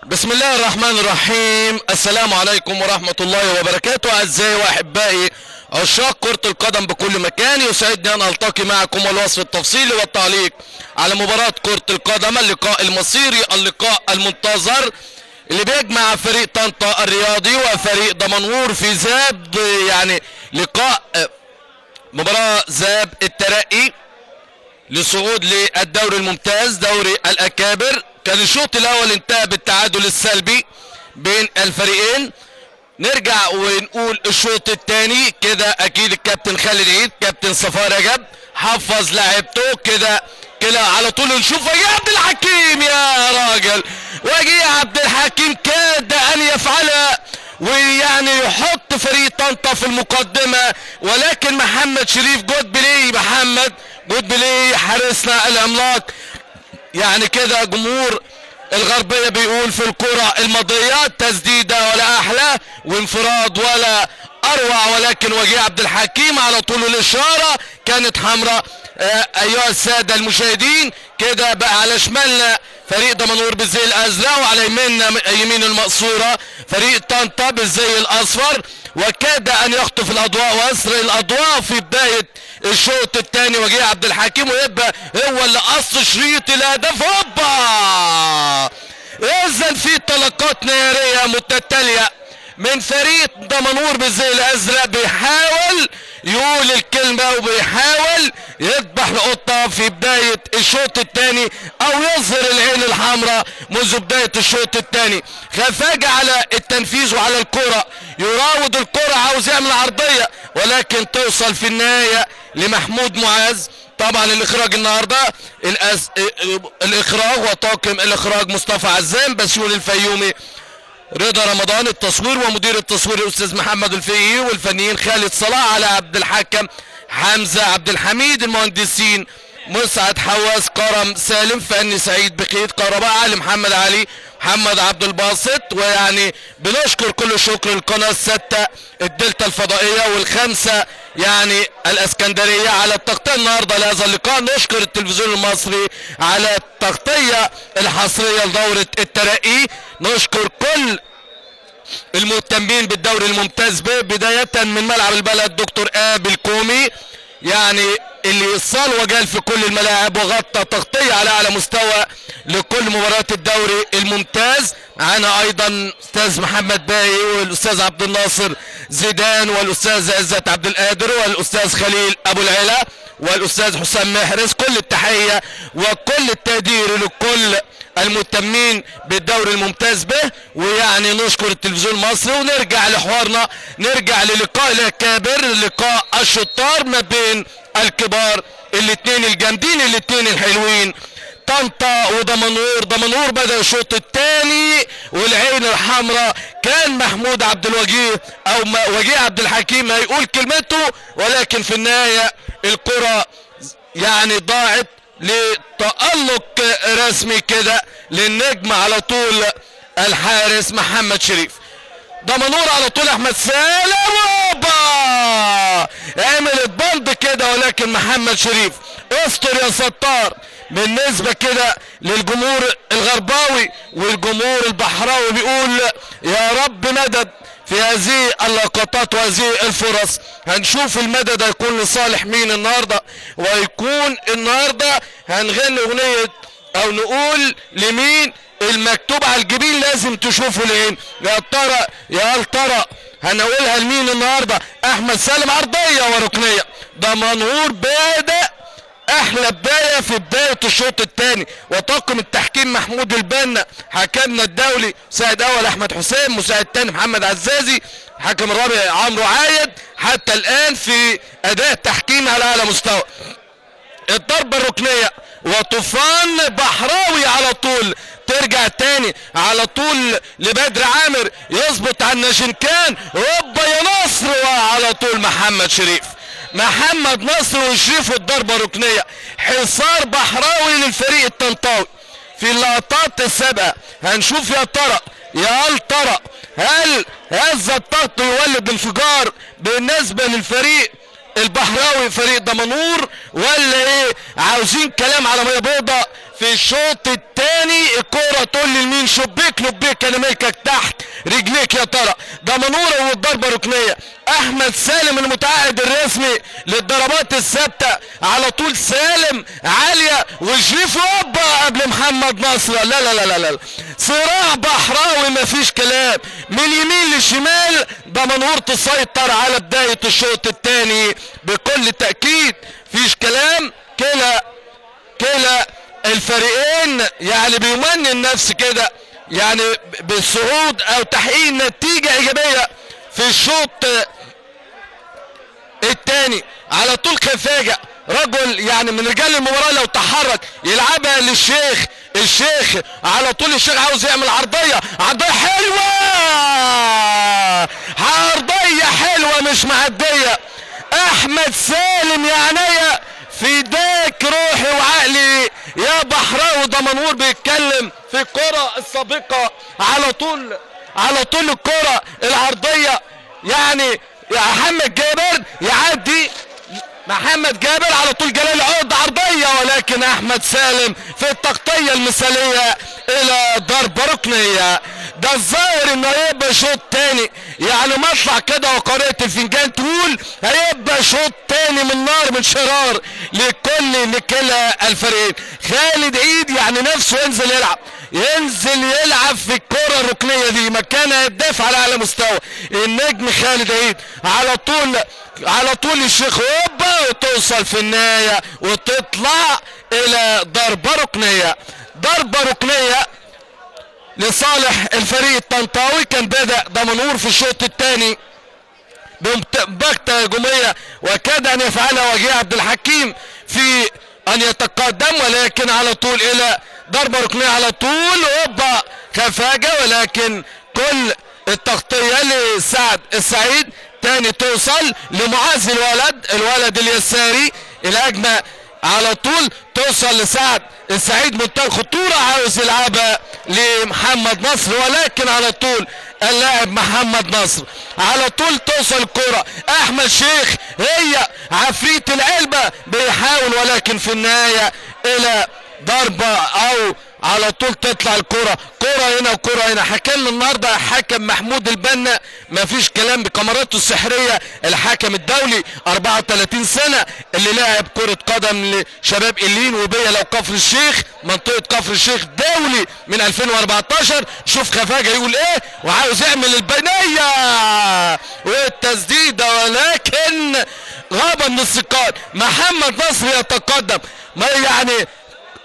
بسم الله الرحمن الرحيم. السلام عليكم ورحمة الله وبركاته. أعزائي وأحبائي عشاق كرة القدم بكل مكان، يسعدني أن ألتقي معكم والوصف التفصيلي والتعليق على مباراة كرة القدم، اللقاء المصيري، اللقاء المنتظر اللي بيجمع فريق طنطا الرياضي وفريق دمنهور في ذهاب، يعني لقاء مباراة ذهاب الترقي لصعود للدوري الممتاز دوري الأكابر. كان الشوط الأول انتهى بالتعادل السلبي بين الفريقين. نرجع ونقول الشوط الثاني كده اكيد الكابتن خالد عيد كابتن صفاء رجب حفظ لاعبته كده كده على طول. نشوف يا عبد الحكيم يا راجل، وجيه عبد الحكيم كاد ان يفعلها ويعني يحط فريق طنطا في المقدمة، ولكن محمد شريف good play، محمد good play حارسنا العملاق. يعني كده جمهور الغربية بيقول في الكرة الماضية تسديدة ولا أحلى وانفراد ولا أروع، ولكن وجيه عبد الحكيم على طول الإشارة كانت حمراء. أيها السادة المشاهدين، كده بقى على شمالنا فريق دمنهور بالزي الأزرق، وعلى يميننا يمين المقصورة فريق طنطا بالزي الأصفر. وكاد أن يخطف الأضواء ويسرق الأضواء في بداية الشوط الثاني وجيه عبد الحكيم، ويبقى هو اللي قص شريط الهدف. هوبا! إذا في طلقات نارية متتالية من فريق دمنهور بالزي الازرق، بيحاول يقول الكلمة وبيحاول يذبح القطة في بداية الشوط الثاني او يظهر العين الحمراء منذ بداية الشوط الثاني. خفاجة على التنفيذ وعلى الكرة، يراود الكرة عاوز يعمل عرضية، ولكن توصل في النهاية لمحمود معاذ. طبعا الاخراج النهارده الاخراج وطاقم الاخراج مصطفى عزام، بسيول الفيومي، رضا رمضان التصوير، ومدير التصوير الاستاذ محمد الفقي، والفنيين خالد صلاح، على عبد الحكم، حمزة عبد الحميد، المهندسين مسعد حواس، كرم سالم، فني سعيد بخيت، كهرباء علي محمد علي، محمد عبد الباسط. ويعني بنشكر كل شكر القناة الستة الدلتا الفضائية والخمسة يعني الاسكندرية على التغطية النهارده لهذا اللقاء. نشكر التلفزيون المصري على التغطية الحصريه لدوره الترقي. نشكر كل المهتمين بالدوري الممتاز ب، بداية من ملعب البلد دكتور آب الكومي، يعني اللي صال وجال في كل الملاعب وغطى تغطية على أعلى مستوى لكل مباريات الدوري الممتاز. معانا ايضا استاذ محمد باقي والاستاذ عبد الناصر زيدان والاستاذ عزت عبد القادر والاستاذ خليل ابو العلا والاستاذ حسام محرز. كل التحية وكل التقدير لكل المهتمين بالدوري الممتاز به، ويعني نشكر التلفزيون المصري. ونرجع لحوارنا، نرجع للقاء الاكابر، لقاء الشطار ما بين الكبار، الاثنين الجامدين الاثنين الحلوين، طنطا ودمنهور. دمنهور بدأ الشوط الثاني والعين الحمراء كان محمود عبد الوجيه او وجيه عبد الحكيم هيقول كلمته، ولكن في النهاية الكرة يعني ضاعت لتألق رسمي كده للنجم على طول الحارس محمد شريف. دمنهور على طول احمد سالم، اوبا عملت بند كده، ولكن محمد شريف استر يا ستار. بالنسبة كده للجمهور الغرباوي والجمهور البحراوي بيقول يا رب مدد في هذه اللقطات وهذه الفرص. هنشوف المدد هيكون لصالح مين النهارده، وهيكون النهارده هنغني اغنية او نقول لمين المكتوب على الجبين لازم تشوفه العين. يا ترى يا ترى هنقولها لمين النهارده؟ احمد سالم عرضية وركنيه. دمنهور بادئ احلى بداية في بداية الشوط الثاني، وطاقم التحكيم محمود البنا حكمنا الدولي، مساعد اول احمد حسام، مساعد ثاني محمد عزازي، حكم الرابع عمرو عايد. حتى الان في اداء تحكيم على اعلى مستوى. الضربة الركنيه وطوفان بحراوي على طول ترجع تاني على طول لبدر عامر، يظبط على الناشنكان، هوبا يا نصر، وعلى طول محمد شريف، محمد نصر وشريف، والضربه ركنيه. حصار بحراوي للفريق الطنطاوي في اللقطات السابقة. هنشوف يا ترى يا هل ترى هل هذا الضغط يولد انفجار بالنسبة للفريق البحراوي فريق دمنهور ولا ايه؟ عاوزين كلام على مية بيضاء في الشوط الثاني. الكورة تقول لمين؟ شبيك لبيك انا ملكك تحت رجليك يا ترى. دمنهور والضربه ركنيه. احمد سالم المتعهد الرسمي للضربات الثابتة على طول، سالم عالية وشريف هوبا قبل محمد نصر. لا لا لا لا لا، صراع بحراوي مفيش كلام، من اليمين للشمال. دمنهور تسيطر على بداية الشوط الثاني بكل تاكيد، فيش كلام. كلا الفريقين يعني بيمني النفس كده يعني بالصعود او تحقيق نتيجة ايجابية في الشوط الثاني. على طول خفاجه رجل يعني من رجال المباراة، لو تحرك يلعبها للشيخ، الشيخ على طول، الشيخ عاوز يعمل عرضية، عرضية حلوة، عرضية حلوة مش معدية. احمد سالم يا عينيا فداك روحي وعقلي يا بحراوي. دمنهور بيتكلم في الكرة السابقة على طول، على طول الكرة العرضية يعني يا محمد جابر يعدي، محمد جابر على طول جلال عقد عرضية، ولكن احمد سالم في التغطية المثالية الى ضربة ركنية. ده الظاهر انه هيبقى شوط تاني، يعني مطلع كده وقارئة الفنجان تقول هيبقى شوط تاني من نار من شرار لكلا الفريقين. خالد عيد يعني نفسه ينزل يلعب، ينزل يلعب في الكرة الركنية دي، مكان هداف على اعلى مستوى النجم خالد عيد. على طول، على طول الشيخ هوبا، وتوصل في النهاية وتطلع الى ضربة ركنية. ضربة ركنية لصالح الفريق الطنطاوي. كان بدأ دمنهور في الشوط الثاني بمباغتة هجومية وكاد ان يفعلها وجيه عبد الحكيم في ان يتقدم، ولكن على طول الى ضربة ركنية على طول هوبا خفاجة، ولكن كل التغطية لسعد السعيد. تاني توصل لمعاذ الولد، الولد اليساري، الهجمة على طول توصل لسعد السعيد، منتهى الخطورة، عاوز يلعبها لمحمد نصر، ولكن على طول اللاعب محمد نصر على طول توصل الكرة. احمد شيخ هي عفريت العلبة بيحاول، ولكن في النهاية الى ضربة او على طول تطلع الكرة، كرة هنا وكرة هنا. حكمنا النهارده حكم محمود البنا، مفيش كلام، بكاميراته السحرية، الحكم الدولي 34 سنة اللي لاعب كرة قدم لشباب قلين وبيا لو كفر الشيخ، منطقة كفر الشيخ، دولي من 2014. شوف خفاجة يقول ايه، وعاوز يعمل البنية والتسديدة، ولكن غابة من الثقال. محمد نصر يتقدم، ما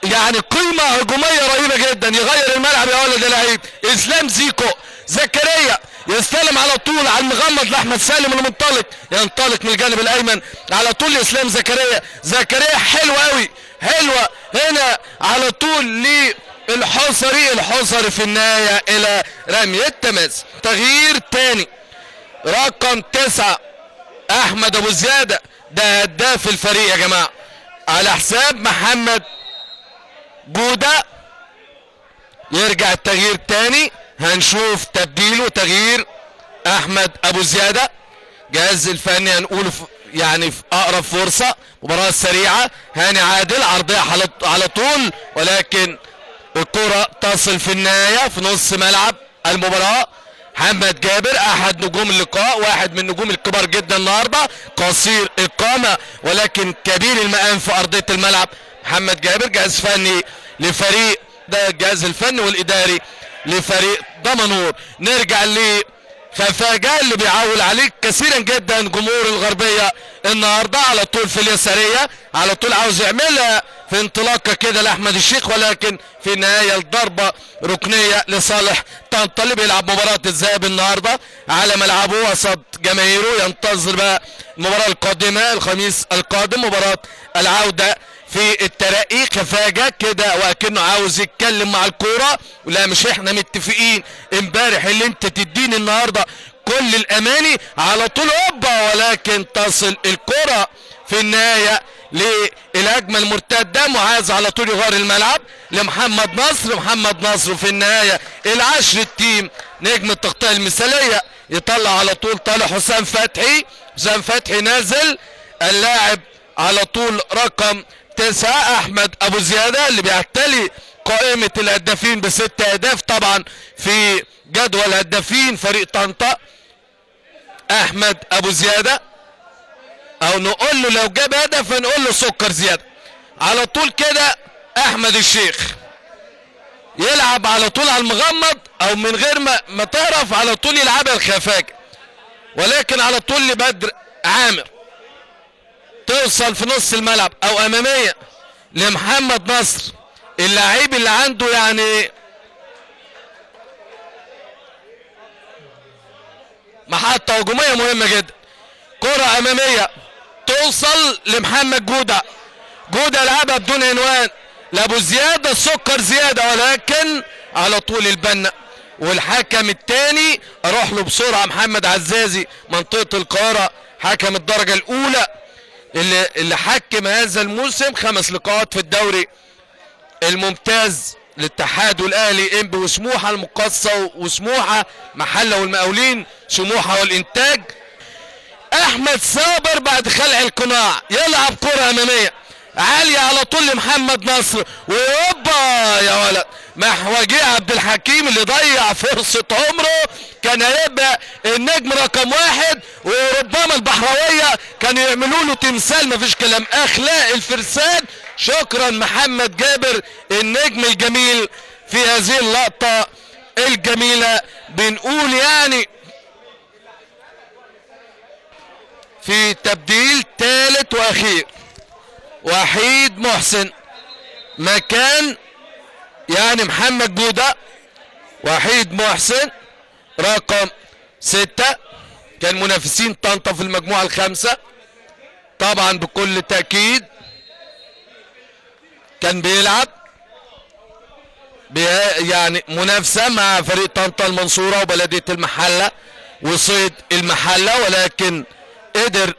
يعني قيمة هجومية رهيبة جدا، يغير الملعب يا ولد اللعيب. اسلام زيكو زكريا يستلم على طول على المغمض لاحمد سالم المنطلق، ينطلق من الجانب الايمن على طول لاسلام زكريا. زكريا حلوة قوي، حلوة هنا على طول للحصري، الحصري في النهاية الى رمية التماس. تغيير تاني، رقم 9 احمد ابو زيادة، ده هداف الفريق يا جماعة، على حساب محمد جودة. يرجع التغيير تاني، هنشوف تبديل وتغيير احمد ابو زيادة. جهاز الفني هنقوله يعني في اقرب فرصة. مباراة سريعة، هاني عادل عرضية على طول، ولكن الكرة تصل في النهاية في نص ملعب المباراة. محمد جابر احد نجوم اللقاء، واحد من نجوم الكبار جدا النهارده، قصير القامة ولكن كبير المقام في ارضية الملعب. محمد جابر جهاز فني لفريق، ده الجهاز الفني والاداري لفريق دمنهور. نرجع لخفاجة اللي بيعول عليك كثيرا جدا جمهور الغربية النهارده، على طول في اليسارية، على طول عاوز يعملها في انطلاقة كده لأحمد الشيخ، ولكن في النهاية الضربة ركنية لصالح طنطا اللي بيلعب مباراة الذهاب النهارده على ملعبه وسط جماهيره. ينتظر بقى المباراة القادمة الخميس القادم، مباراة العودة في الترقي. خفاجة كده وكأنه عاوز يتكلم مع الكورة، ولا مش احنا متفقين امبارح اللي انت تديني النهارده كل الاماني على طول هوبا، ولكن تصل الكرة في النهاية للهجمة المرتدة. معاذ على طول يغير الملعب لمحمد نصر، محمد نصر في النهاية العشر التيم نجم التغطية المثالية، يطلع على طول طالع حسام فتحي، حسام فتحي نازل اللاعب على طول رقم 9 احمد ابو زيادة اللي بيعتلي قائمة الهدافين ب6 اهداف طبعا في جدول هدافين فريق طنطا. احمد ابو زيادة، او نقول له لو جاب هدف هنقول له سكر زيادة على طول كده. احمد الشيخ يلعب على طول على المغمض او من غير ما تعرف على طول يلعبها الخفاجة، ولكن على طول لبدر عامر، توصل في نص الملعب او امامية لمحمد نصر، اللاعب اللي عنده يعني محطة هجومية مهمة جدا. كرة امامية توصل لمحمد جودة، جودة لعبها بدون عنوان لابو زيادة، السكر زيادة، ولكن على طول البنا. والحكم الثاني اروح له بسرعة محمد عزازي منطقة القاهرة، حكم الدرجة الاولى اللي حكم هذا الموسم 5 لقاءات في الدوري الممتاز الاتحاد والاهلي، انبي وسموحه، المقاصه وسموحه، محله والمقاولين، سموحه والانتاج. احمد صابر بعد خلع القناع يلعب كره امامية عالية على طول لمحمد نصر، ويوبا يا ولد محوجي عبد الحكيم اللي ضيع فرصة عمره، كان هيبقى النجم رقم 1، وربما البحراويه كانوا يعملوا له تمثال، مفيش كلام، اخلاق الفرسان. شكرا محمد جابر النجم الجميل في هذه اللقطة الجميلة. بنقول يعني في تبديل ثالث واخير، وحيد محسن مكان يعني محمد جودة، وحيد محسن رقم 6، كان منافسين طنطا في المجموعة الخامسة طبعا بكل تأكيد، كان بيلعب يعني منافسة مع فريق طنطا المنصورة وبلدية المحلة وصيد المحلة، ولكن قدر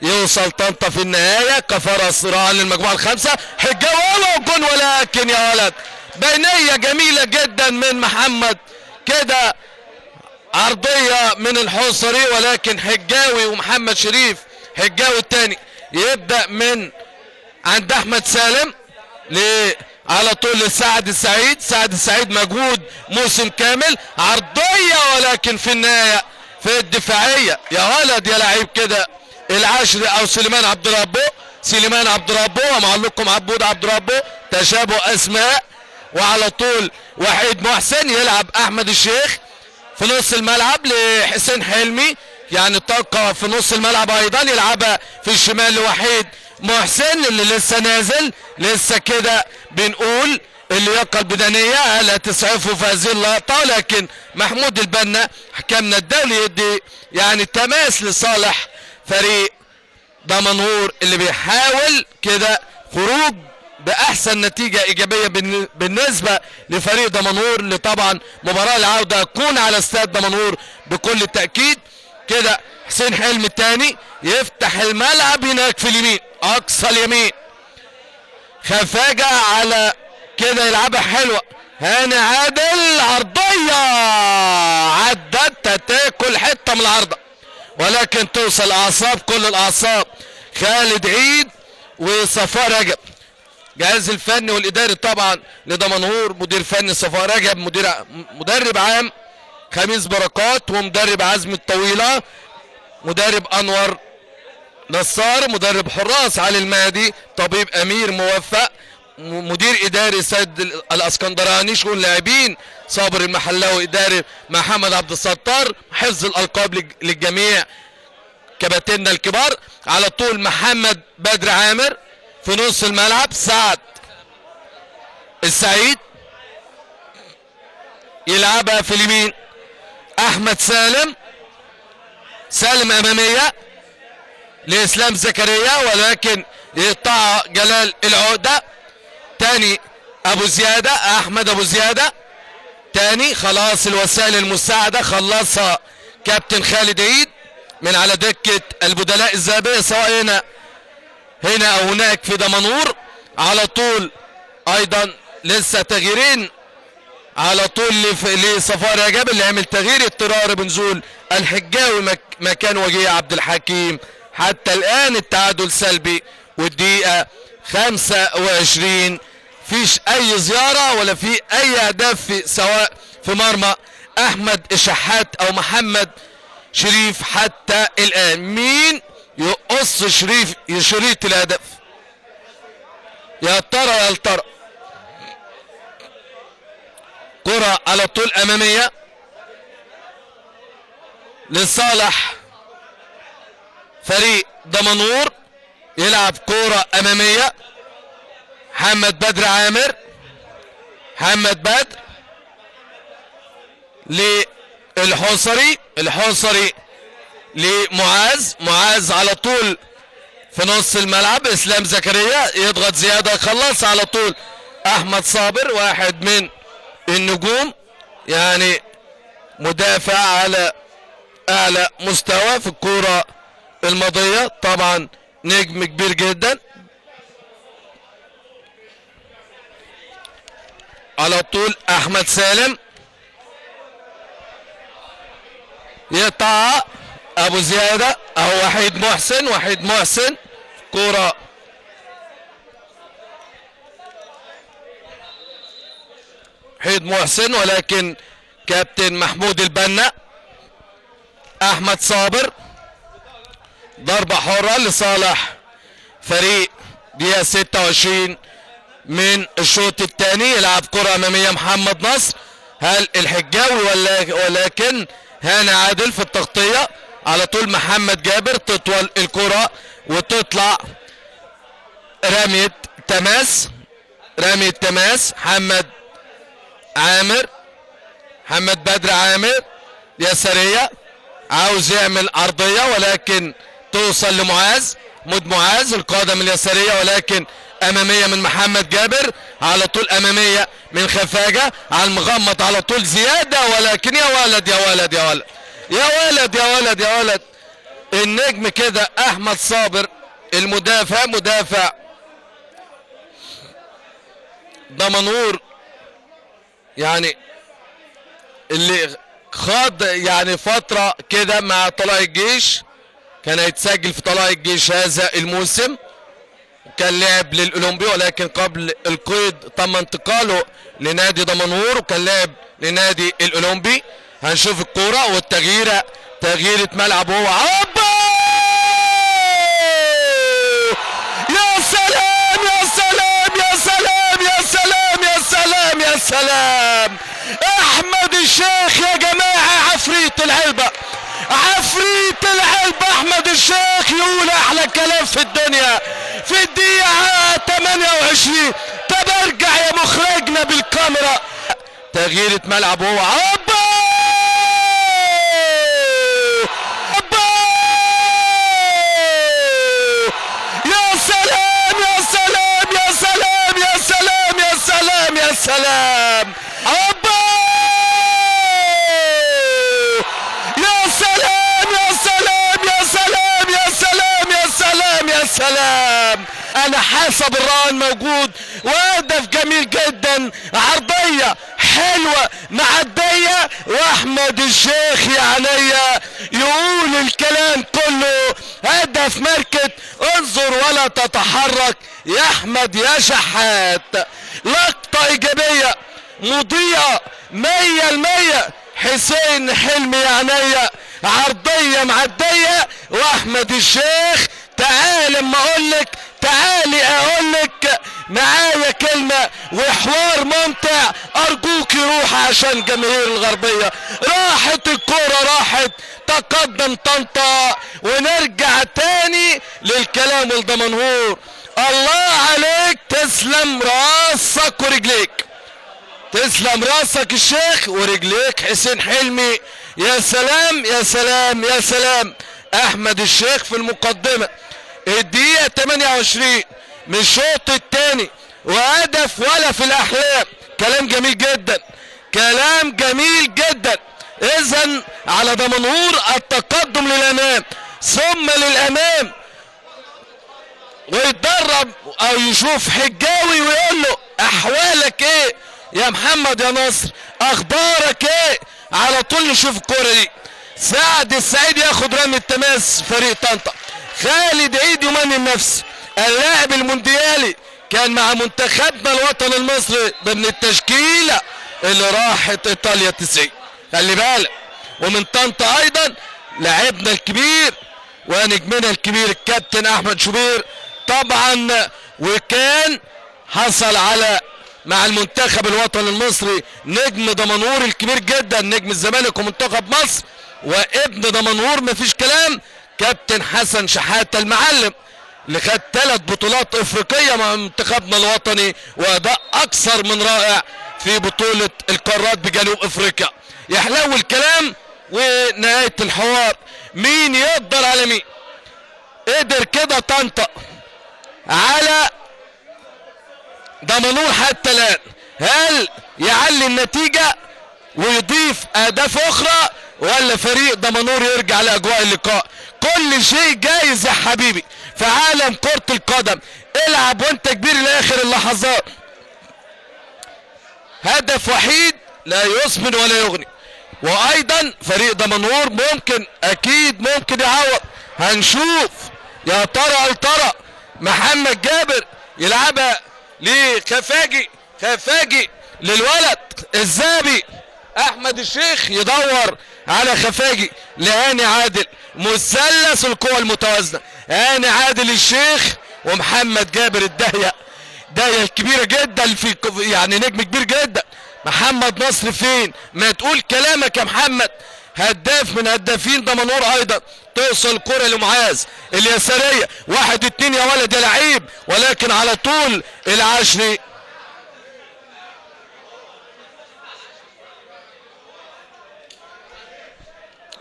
يوصل طنطا في النهاية كفرس صراعا للمجموعة الخامسة. حجاوي وجون، ولكن يا ولد بينية جميلة جدا من محمد كده، عرضية من الحصري، ولكن حجاوي ومحمد شريف، حجاوي الثاني يبدأ من عند احمد سالم على طول لسعد السعيد، سعد السعيد مجهود موسم كامل، عرضية ولكن في النهاية في الدفاعية. يا ولد يا لعيب كده العشري او سليمان عبد ربه، سليمان عبد ربه ومعلقكم عبود عبد ربه، تشابه اسماء. وعلى طول وحيد محسن يلعب احمد الشيخ في نص الملعب لحسين حلمي، يعني طاقة في نص الملعب ايضا، يلعبها في الشمال لوحيد محسن اللي لسه نازل، لسه كده بنقول اللياقة البدنية لا تسعفه في هذه اللقطة، لكن محمود البنا حكمنا الدولي يدي يعني تماس لصالح فريق دمنهور اللي بيحاول كده خروج باحسن نتيجة ايجابية بالنسبة لفريق دمنهور، اللي طبعا مباراة العودة تكون على استاد دمنهور بكل التاكيد. كده حسين حلمي الثاني يفتح الملعب هناك في اليمين، اقصى اليمين، خفاجه على كده يلعبها حلوة، هاني عادل عرضية عدت تاكل حتة من العارضة، ولكن توصل اعصاب كل الاعصاب خالد عيد وصفاء رجب، جهاز الفني والاداري طبعا لدمنهور، مدير فني صفاء رجب، مدرب عام خميس بركات، ومدرب عزمي الطويلة، مدرب انور نصار، مدرب حراس علي المهدي، طبيب امير موفق، مدير اداري سيد الاسكندراني، شؤون لاعبين صابر المحلاوي، اداري محمد عبد الستار، حفظ الالقاب للجميع كباتننا الكبار. على طول محمد بدر عامر في نص الملعب، سعد السعيد يلعبها في اليمين، احمد سالم، سالم امامية لاسلام زكريا ولكن يقطع جلال العقدة. تاني ابو زيادة، احمد ابو زيادة تاني، خلاص الوسائل المساعدة خلصها كابتن خالد عيد من على دكه البدلاء الذهبية سواء هنا او هناك في دمنهور. على طول ايضا لسه تغييرين على طول لصفاء رجب اللي عمل تغيير اضطراري بنزول الحجاوي مكان وجيه عبد الحكيم. حتى الان التعادل سلبي والدقيقة 25، فيش اي زيارة ولا في اي اهداف في سواء في مرمى احمد الشحات او محمد شريف حتى الان. مين يقص شريف شريط الهدف؟ يا ترى يا ترى. كرة على طول امامية لصالح فريق دمنهور، يلعب كرة امامية محمد بدر عامر، محمد بدر للحصري، الحصري لمعاذ، معاذ على طول في نص الملعب، اسلام زكريا يضغط زيادة، خلص على طول احمد صابر واحد من النجوم، يعني مدافع على اعلى مستوى في الكورة الماضية، طبعا نجم كبير جدا. على طول احمد سالم يقطع ابو زيادة او وحيد محسن، وحيد محسن كرة وحيد محسن ولكن كابتن محمود البنا، احمد صابر، ضربة حرة لصالح فريق دقيقة 26 من الشوط الثاني. يلعب كرة امامية محمد نصر، هل الحجاوي ولكن هاني عادل في التغطية. على طول محمد جابر تطول الكرة وتطلع رمية تماس، رمية تماس محمد عامر، محمد بدر عامر يسارية، عاوز يعمل عرضية ولكن توصل لمعاذ، مود معاذ القدم اليسارية ولكن امامية من محمد جابر، على طول امامية من خفاجة على المغمض، على طول زيادة ولكن يا ولد يا ولد يا ولد يا ولد يا ولد يا ولد، النجم كده احمد صابر المدافع، مدافع دمنهور يعني اللي خاض يعني فترة كده مع طلائع الجيش، كان هيتسجل في طلائع الجيش هذا الموسم، كان لعب للاولمبي، ولكن قبل القيد تم انتقاله لنادي دمنهور وكان لعب لنادي الاولمبي. هنشوف الكورة والتغييره، تغييره ملعب هو عبا. يا سلام يا سلام يا سلام يا سلام يا سلام يا سلام، احمد الشيخ يا جماعة، عفريت العلبة، عفريت العلبة احمد الشيخ يقول احلى كلام في الدنيا في الدقيقة 28. طب ارجع يا مخرجنا بالكاميرا، تغييره ملعب هو عبا. يا سلام يا سلام يا سلام يا سلام يا سلام يا سلام، عبا. يا سلام يا سلام يا سلام يا سلام يا سلام يا سلام. انا حسب الرهان موجود، وهدف جميل جدا، عرضية حلوة معدية، واحمد الشيخ يا عينيا يقول الكلام كله. هدف ماركت، انظر ولا تتحرك يا احمد يا شحات. لقطة ايجابية مضيئة 100%، حسين حلمي يا عينيا، عرضية معدية، واحمد الشيخ تعال اما اقولك، تعالي اقولك معايا كلمة وحوار ممتع، ارجوك روح عشان جماهير الغربية. راحت الكرة، راحت، تقدم طنطا. ونرجع تاني للكلام والدمنهور. الله عليك، تسلم راسك ورجليك، تسلم راسك الشيخ ورجليك حسين حلمي. يا سلام يا سلام يا سلام، احمد الشيخ في المقدمة. الدقيقة 28 من الشوط الثاني، وهدف ولا في الاحلام. كلام جميل جدا، كلام جميل جدا. اذا على دمنهور التقدم للامام ثم للامام، ويتدرب او يشوف حجاوي ويقول له احوالك ايه يا محمد يا نصر، اخبارك ايه؟ على طول نشوف الكورة دي. سعد السعيد ياخد رمي التماس فريق طنطا. خالد عيد يمني النفس، اللاعب المونديالي كان مع منتخبنا الوطني المصري ضمن التشكيلة اللي راحت ايطاليا 90، خلي بالك. ومن طنطا ايضا لاعبنا الكبير ونجمنا الكبير الكابتن احمد شوبير طبعا، وكان حصل على مع المنتخب الوطني المصري نجم دمنهور الكبير جدا، نجم الزمالك ومنتخب مصر وابن دمنهور مفيش كلام، كابتن حسن شحاته المعلم اللي خد 3 بطولات افريقية مع منتخبنا الوطني، واداء اكثر من رائع في بطوله القارات بجنوب افريقيا. يحلو الكلام ونهاية الحوار، مين يقدر على مين؟ قدر كده طنطا على دمنهور حتى الان، هل يعلي النتيجة ويضيف اهداف اخرى ولا فريق دمنهور يرجع لاجواء اللقاء؟ كل شيء جايز يا حبيبي في عالم كرة القدم، العب وانت كبير لاخر اللحظات. هدف وحيد لا يسمن ولا يغني. وايضا فريق دمنهور ممكن، اكيد ممكن يعوض. هنشوف يا ترى هل ترى محمد جابر يلعبها لخفاجي، خفاجي للولد الزابي، احمد الشيخ يدور على خفاجي لهاني عادل، مثلث القوى المتوازنه، هاني عادل الشيخ ومحمد جابر الدهيه، داهية الكبيرة جدا في يعني نجم كبير جدا. محمد نصر فين؟ ما تقول كلامك يا محمد، هداف من هدافين دمنهور ايضا. توصل كرة لمعاذ اليسارية، 1-2 يا ولد يا لعيب، ولكن على طول العشري.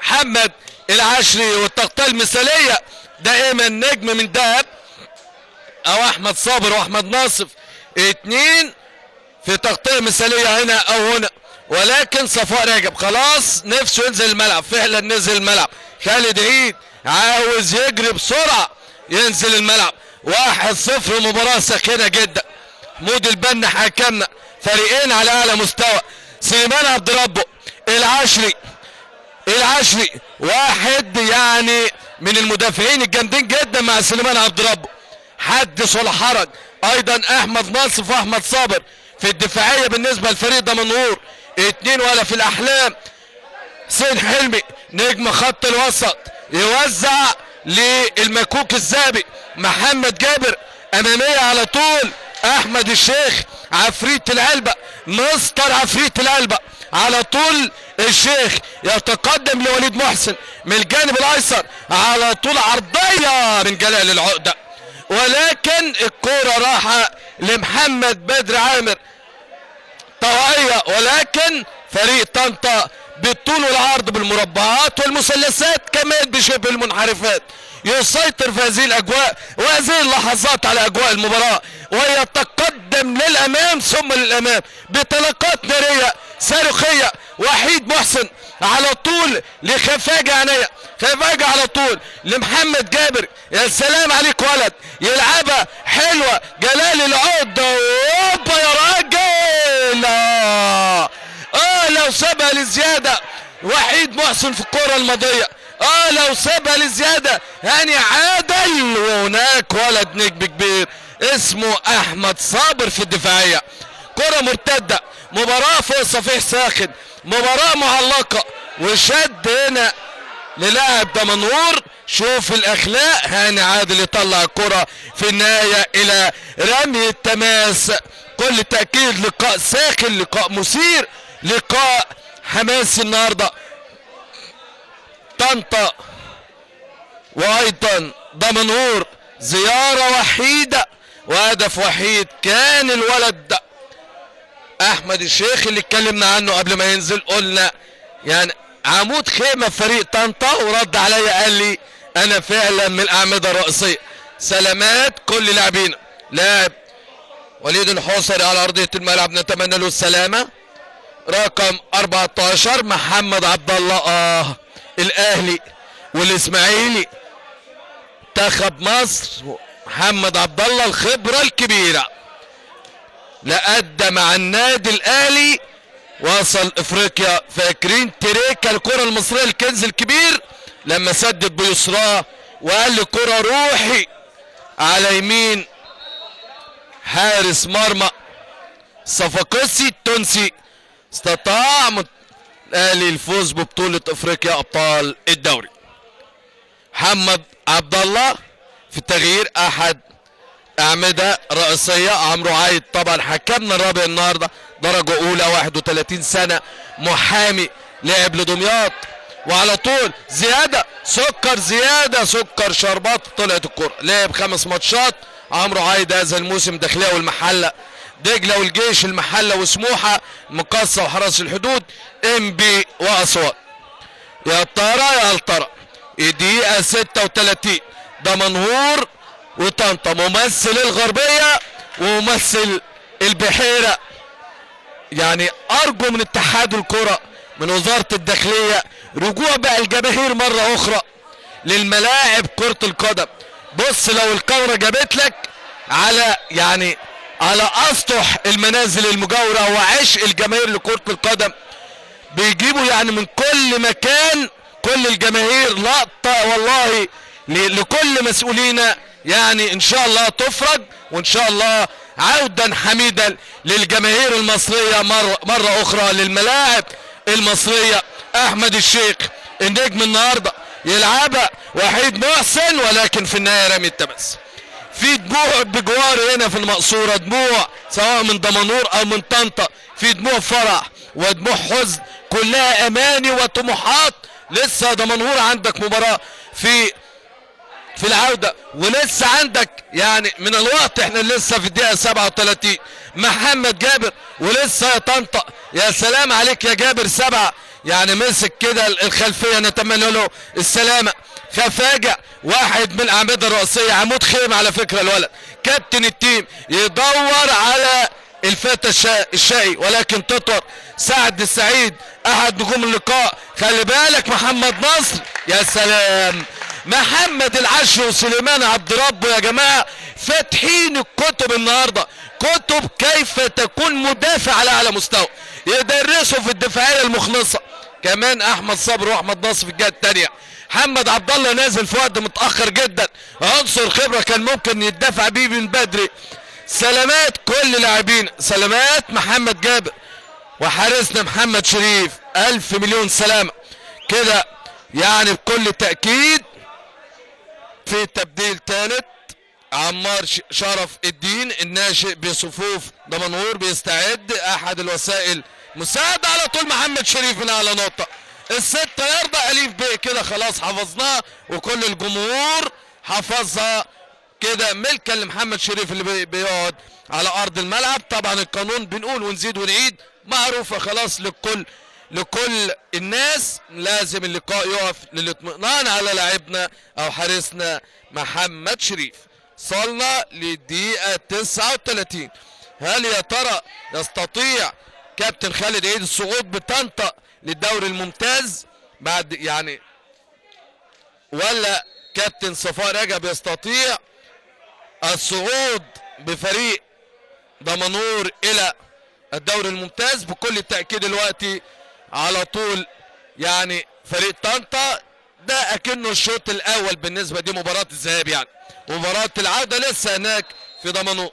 محمد العشري والتغطية المثالية دائما نجم من دهب، او احمد صابر واحمد ناصف، 2 في تغطية مثالية هنا او هنا. ولكن صفاء رجب خلاص نفسه ينزل الملعب، فعلا نزل الملعب. خالد عيد عاوز يجري بسرعة ينزل الملعب. 1-0، مباراة ساخنة جدا. محمود البنا حكمنا، فريقين على اعلى مستوى. سليمان عبد ربه، العشري، العشري واحد يعني من المدافعين الجامدين جدا مع سليمان عبد ربه. حدث ولا حرج. ايضا احمد ناصف واحمد صابر في الدفاعية بالنسبة لفريق دمنهور، 2 ولا في الاحلام. حسين حلمي نجم خط الوسط يوزع للمكوك الذهبي محمد جابر، امامية على طول احمد الشيخ عفريت العلبة، مستر عفريت العلبة على طول. الشيخ يتقدم لوليد محسن من الجانب الايسر، على طول عرضية من جلال العقدة، ولكن الكرة راحة لمحمد بدر عامر طوعية، ولكن فريق طنطا بالطول والعرض بالمربعات والمثلثات كمان بشبه المنحرفات يسيطر في هذه الاجواء وهذه اللحظات على اجواء المباراة، ويتقدم للامام ثم للامام بطلقات نارية صاروخية. وحيد محسن على طول لخفاجة عينيا، خفاجة على طول لمحمد جابر، يا سلام عليك ولد، يلعبها حلوة جلال العقدة، اوبا يا راجل، لو سابها لزيادة وحيد محسن في الكرة الماضية، لو سابها لزيادة هاني عادل. وهناك ولد نجم كبير اسمه احمد صابر في الدفاعية. كرة مرتدة، مباراة فوق صفيح ساخن، مباراة معلقة، وشد هنا للاعب دمنهور. شوف الاخلاق، هاني عادل يطلع الكرة في النهاية الى رمي التماس. كل تأكيد لقاء ساخن، لقاء مثير، لقاء حماسي النهارده. طنطا وايضا دمنهور، زيارة وحيدة وهدف وحيد كان الولد ده احمد الشيخ اللي اتكلمنا عنه قبل ما ينزل، قلنا يعني عمود خيمة فريق طنطا، ورد عليا قال لي انا فعلا من الاعمدة الرئيسية. سلامات كل لاعبينا. لاعب وليد الحوصري على ارضية الملعب، نتمنى له السلامة. رقم 14 محمد عبد الله، الاهلي والاسماعيلي، منتخب مصر، محمد عبد الله الخبرة الكبيرة، لا ادى مع النادي الاهلي، وصل افريقيا. فاكرين تريكا الكرة المصرية الكنز الكبير لما سدد بيسراه وقال الكرة روحي على يمين حارس مرمى صفاقسي التونسي، استطاع الاهلي الفوز ببطولة افريقيا ابطال الدوري. محمد عبد الله في تغيير احد اعمدة رئيسية، عمرو عايد طبعا حكمنا الرابع النهارده، درجة اولى، 31 سنة، محامي، لعب لدمياط. وعلى طول زيادة سكر، زيادة سكر شربات، طلعت الكرة. لعب 5 ماتشات عمرو عايد هذا الموسم، داخلية والمحلة، دجلة والجيش، المحلة وسموحة، مقاصة وحرس الحدود، انبي واسوان. يا ترى يا ترى الدقيقة 36، دمنهور وطنطا، ممثل الغربية وممثل البحيرة. يعني ارجو من اتحاد الكرة، من وزارة الداخلية، رجوع بقى الجماهير مرة اخرى للملاعب كرة القدم. بص لو الكاميرا جابت لك على يعني على اسطح المنازل المجاورة وعشق الجماهير لكرة القدم، بيجيبوا يعني من كل مكان كل الجماهير. لقطة والله لكل مسؤولينا، يعني ان شاء الله تفرج، وان شاء الله عودا حميدا للجماهير المصرية مرة اخرى للملاعب المصرية. احمد الشيخ النجم النهاردة يلعبها وحيد محسن، ولكن في النهاية رمي التماس. في دموع بجوار هنا في المقصورة، دموع سواء من دمنهور او من طنطا، في دموع فرح ودموع حزن، كلها اماني وطموحات. لسه دمنهور عندك مباراة في العودة، ولسه عندك يعني من الوقت، احنا لسه في الدقيقة 37. محمد جابر ولسه يا طنطا، يا سلام عليك يا جابر، 7 يعني مسك كده الخلفية، نتمنى له السلامة. خفاجة واحد من الأعمدة الرئيسية، عمود خيمة على فكرة الولد، كابتن التيم، يدور على الفتى الشقي ولكن تطر. سعد السعيد احد نجوم اللقاء، خلي بالك محمد نصر، يا سلام، محمد العشر وسليمان عبد ربه يا جماعة فاتحين الكتب النهارده، كتب كيف تكون مدافع على اعلى مستوى، يدرسوا في الدفاعية المخلصه. كمان احمد صبر واحمد نصر في الجهة الثانية. محمد عبد الله نازل في وقت متاخر جدا، عنصر خبره كان ممكن يدفع بيه من بدري. سلامات كل لاعبين، سلامات محمد جابر وحارسنا محمد شريف، 1000 مليون سلامه كده يعني بكل تاكيد. في تبديل ثالث، عمار شرف الدين الناشئ بصفوف دمنهور بيستعد، احد الوسائل مساعدة على طول محمد شريف من اعلى نقطة، ال6 يارده الف ب كده خلاص حفظناها وكل الجمهور حفظها كده، ملكا لمحمد شريف اللي بيقعد على ارض الملعب. طبعا القانون بنقول ونزيد ونعيد معروفة خلاص لكل الناس، لازم اللقاء يقف للاطمئنان على لاعبنا او حارسنا محمد شريف. وصلنا للدقيقة 39، هل يا ترى يستطيع كابتن خالد عيد الصعود بطنطا للدوري الممتاز بعد يعني، ولا كابتن صفاء رجب يستطيع الصعود بفريق دمنهور الى الدوري الممتاز؟ بكل تأكيد دلوقتي على طول يعني فريق طنطا ده اكنه الشوط الاول بالنسبة دي مباراة الذهاب يعني، مباراة العودة لسه هناك في دمنهور.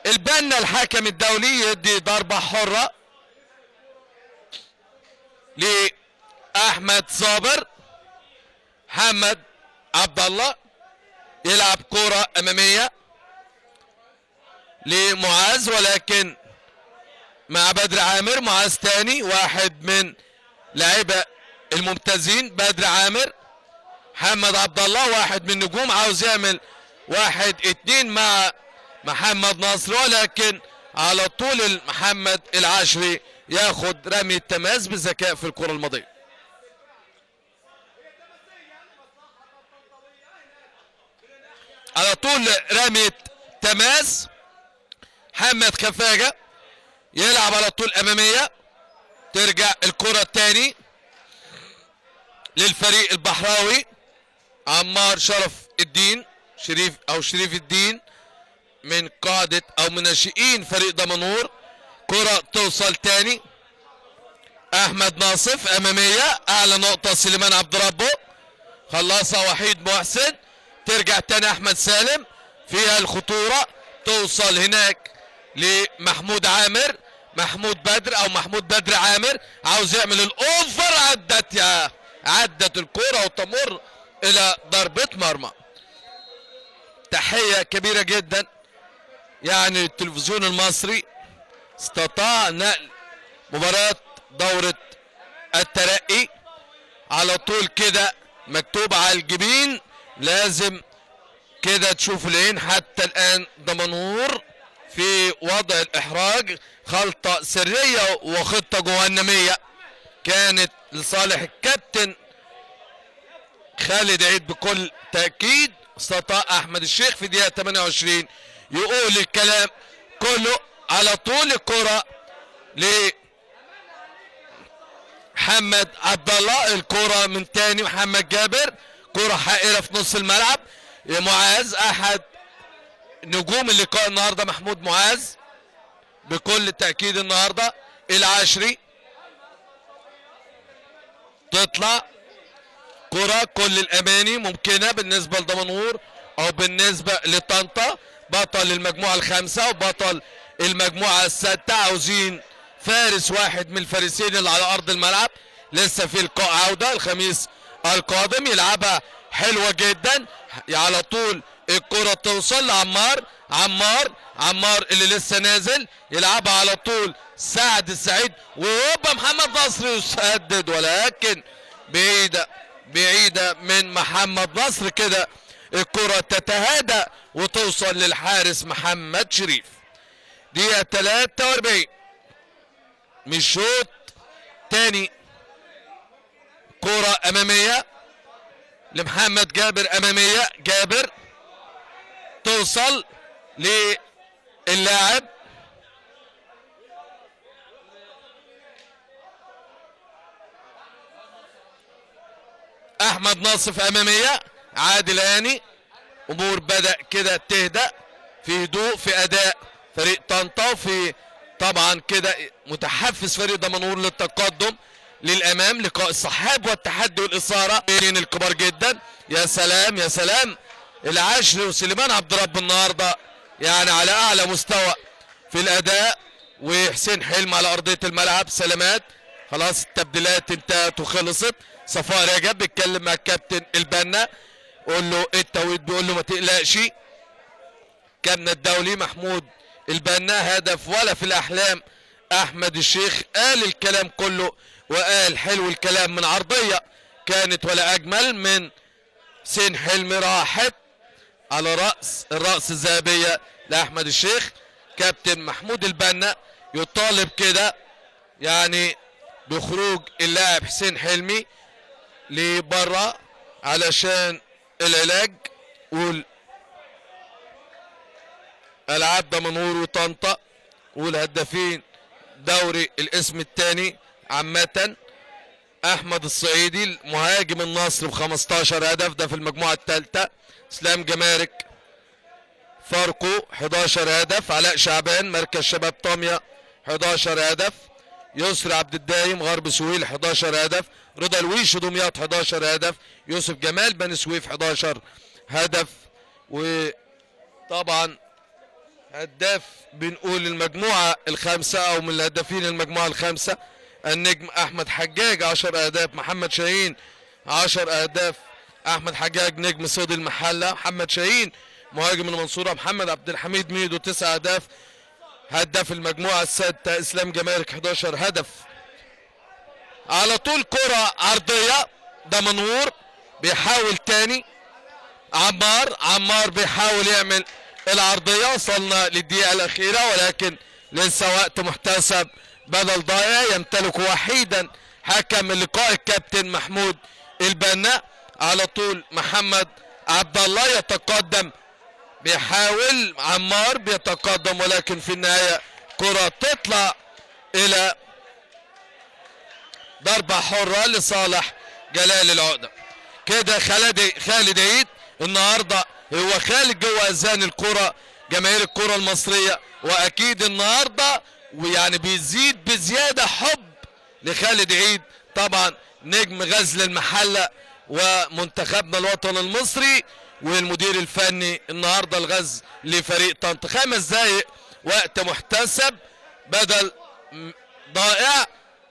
البنا الحكم الدولي يدي ضربه حره لاحمد صابر. محمد عبد الله يلعب كرة امامية لمعاذ، ولكن مع بدر عامر. معاذ تاني واحد من لاعيبه الممتازين، بدر عامر. محمد عبد الله واحد من نجوم، عاوز يعمل 1-2 مع محمد نصر، ولكن على طول محمد العشري ياخد رمي التماس بذكاء في الكرة الماضية. على طول رمي تماس، محمد خفاجة يلعب على طول أمامية، ترجع الكرة الثاني للفريق البحراوي. عمار شرف الدين شريف أو شريف الدين من قادة أو من ناشئين فريق دمنهور. كرة توصل تاني، أحمد ناصف أمامية، أعلى نقطة سليمان عبد ربه، خلصها وحيد محسن. ترجع تاني أحمد سالم، فيها الخطورة، توصل هناك لمحمود عامر، محمود بدر او محمود بدر عامر عاوز يعمل الاوفر، عدت الكرة وتمر الى ضربة مرمى. تحية كبيرة جدا يعني التلفزيون المصري استطاع نقل مباراة دورة الترقي على طول كده، مكتوب على الجبين، لازم كده تشوف العين. حتى الآن دمنهور في وضع الإحراج، خلطة سرية وخطة جهنمية كانت لصالح الكابتن خالد عيد بكل تأكيد. استطاع أحمد الشيخ في دقيقة 28 يقول الكلام كله. على طول الكرة لمحمد عبد الله، الكرة من تاني محمد جابر، كرة حائرة في نص الملعب. معاذ أحد نجوم اللقاء النهارده، محمود معاذ بكل تأكيد النهارده. العشري تطلع كرة، كل الأماني ممكنة بالنسبة لدمنهور أو بالنسبة لطنطا، بطل المجموعة الخامسة وبطل المجموعة السادسة. عاوزين فارس واحد من الفارسين اللي على أرض الملعب، لسه في لقاء عودة الخميس القادم، يلعبها حلوة جدا. على طول الكرة توصل لعمار، عمار، عمار اللي لسه نازل يلعبها على طول سعد السعيد، وهوبا محمد نصر يسدد، ولكن بعيدة بعيدة من محمد نصر. كده الكرة تتهادى وتوصل للحارس محمد شريف. دقيقة 43 من شوط تاني، كرة أمامية لمحمد جابر، أمامية جابر توصل للاعب احمد ناصف، امامية عادل هاني. امور بدا كده تهدأ في هدوء في اداء فريق طنطا، وفي طبعا كده متحفز فريق دمنهور للتقدم. للامام. لقاء الصحاب والتحدي والاثارة بين الكبار جدا. يا سلام يا سلام، العشري وسليمان عبد رب النهارده يعني على اعلى مستوى في الاداء، وحسين حلمي على ارضية الملعب. سلامات، خلاص التبديلات انتهت وخلصت. صفاء رجب بيتكلم مع الكابتن البنا، قول له ايه التوقيت، بيقول له ما تقلقش. كابتن الدولي محمود البنا، هدف ولا في الاحلام. احمد الشيخ قال الكلام كله وقال حلو الكلام، من عرضية كانت ولا اجمل من حسين حلمي، راحت على راس الراس الذهبية لاحمد الشيخ. كابتن محمود البنا يطالب كده يعني بخروج اللاعب حسين حلمي لبره علشان العلاج. قول العاب دمنهور وطنطا والهدافين دوري الاسم الثاني عامة. احمد الصعيدي مهاجم النصر ب 15 هدف، ده في المجموعة الثالثة. اسلام جمارك فاركو 11 هدف. علاء شعبان مركز شباب طامية 11 هدف. يسري عبد الدايم غرب سويل 11 هدف. رضا الويش دمياط 11 هدف. يوسف جمال بني سويف 11 هدف. وطبعا هداف بنقول المجموعة الخامسة او من الهدافين المجموعة الخامسة النجم احمد حجاج 10 اهداف، محمد شاهين 10 اهداف. احمد حجاج نجم صيد المحلة، محمد شاهين مهاجم المنصورة، محمد عبد الحميد ميدو 9 اهداف. هداف المجموعة السادسة اسلام جمارك 11 هدف. على طول كرة عرضية، دمنهور بيحاول تاني، عمار بيحاول يعمل العرضية. وصلنا للدقيقة الأخيرة ولكن لسه وقت محتسب بدل ضائع يمتلك وحيدا حكم اللقاء الكابتن محمود البنا. على طول محمد عبد الله يتقدم، بيحاول عمار بيتقدم، ولكن في النهاية كرة تطلع إلى ضربة حرة لصالح جلال العقدة. كده خالد عيد النهارده هو خالد جوه اذهان الكرة، جماهير الكرة المصرية، واكيد النهارده ويعني بيزيد بزيادة حب لخالد عيد، طبعا نجم غزل المحلة ومنتخبنا الوطني المصري والمدير الفني النهارده الغزل لفريق طنطا. 5 دقايق وقت محتسب بدل ضائع،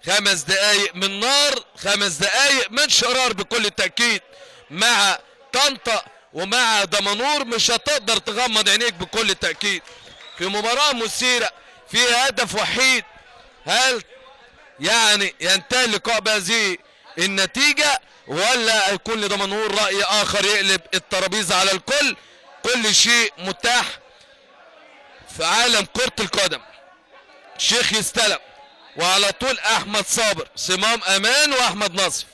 5 دقايق من نار، 5 دقايق من شرار بكل تأكيد مع طنطا ومع دمنهور. مش هتقدر تغمض عينيك بكل تأكيد في مباراة مثيرة فيها هدف وحيد. هل يعني ينتهي اللقاء بهذه النتيجة ولا هيكون لدمنهور رأي آخر يقلب الترابيزة على الكل؟ كل شيء متاح في عالم كرة القدم. شيخ يستلم وعلى طول احمد صابر، صمام امان واحمد نصف.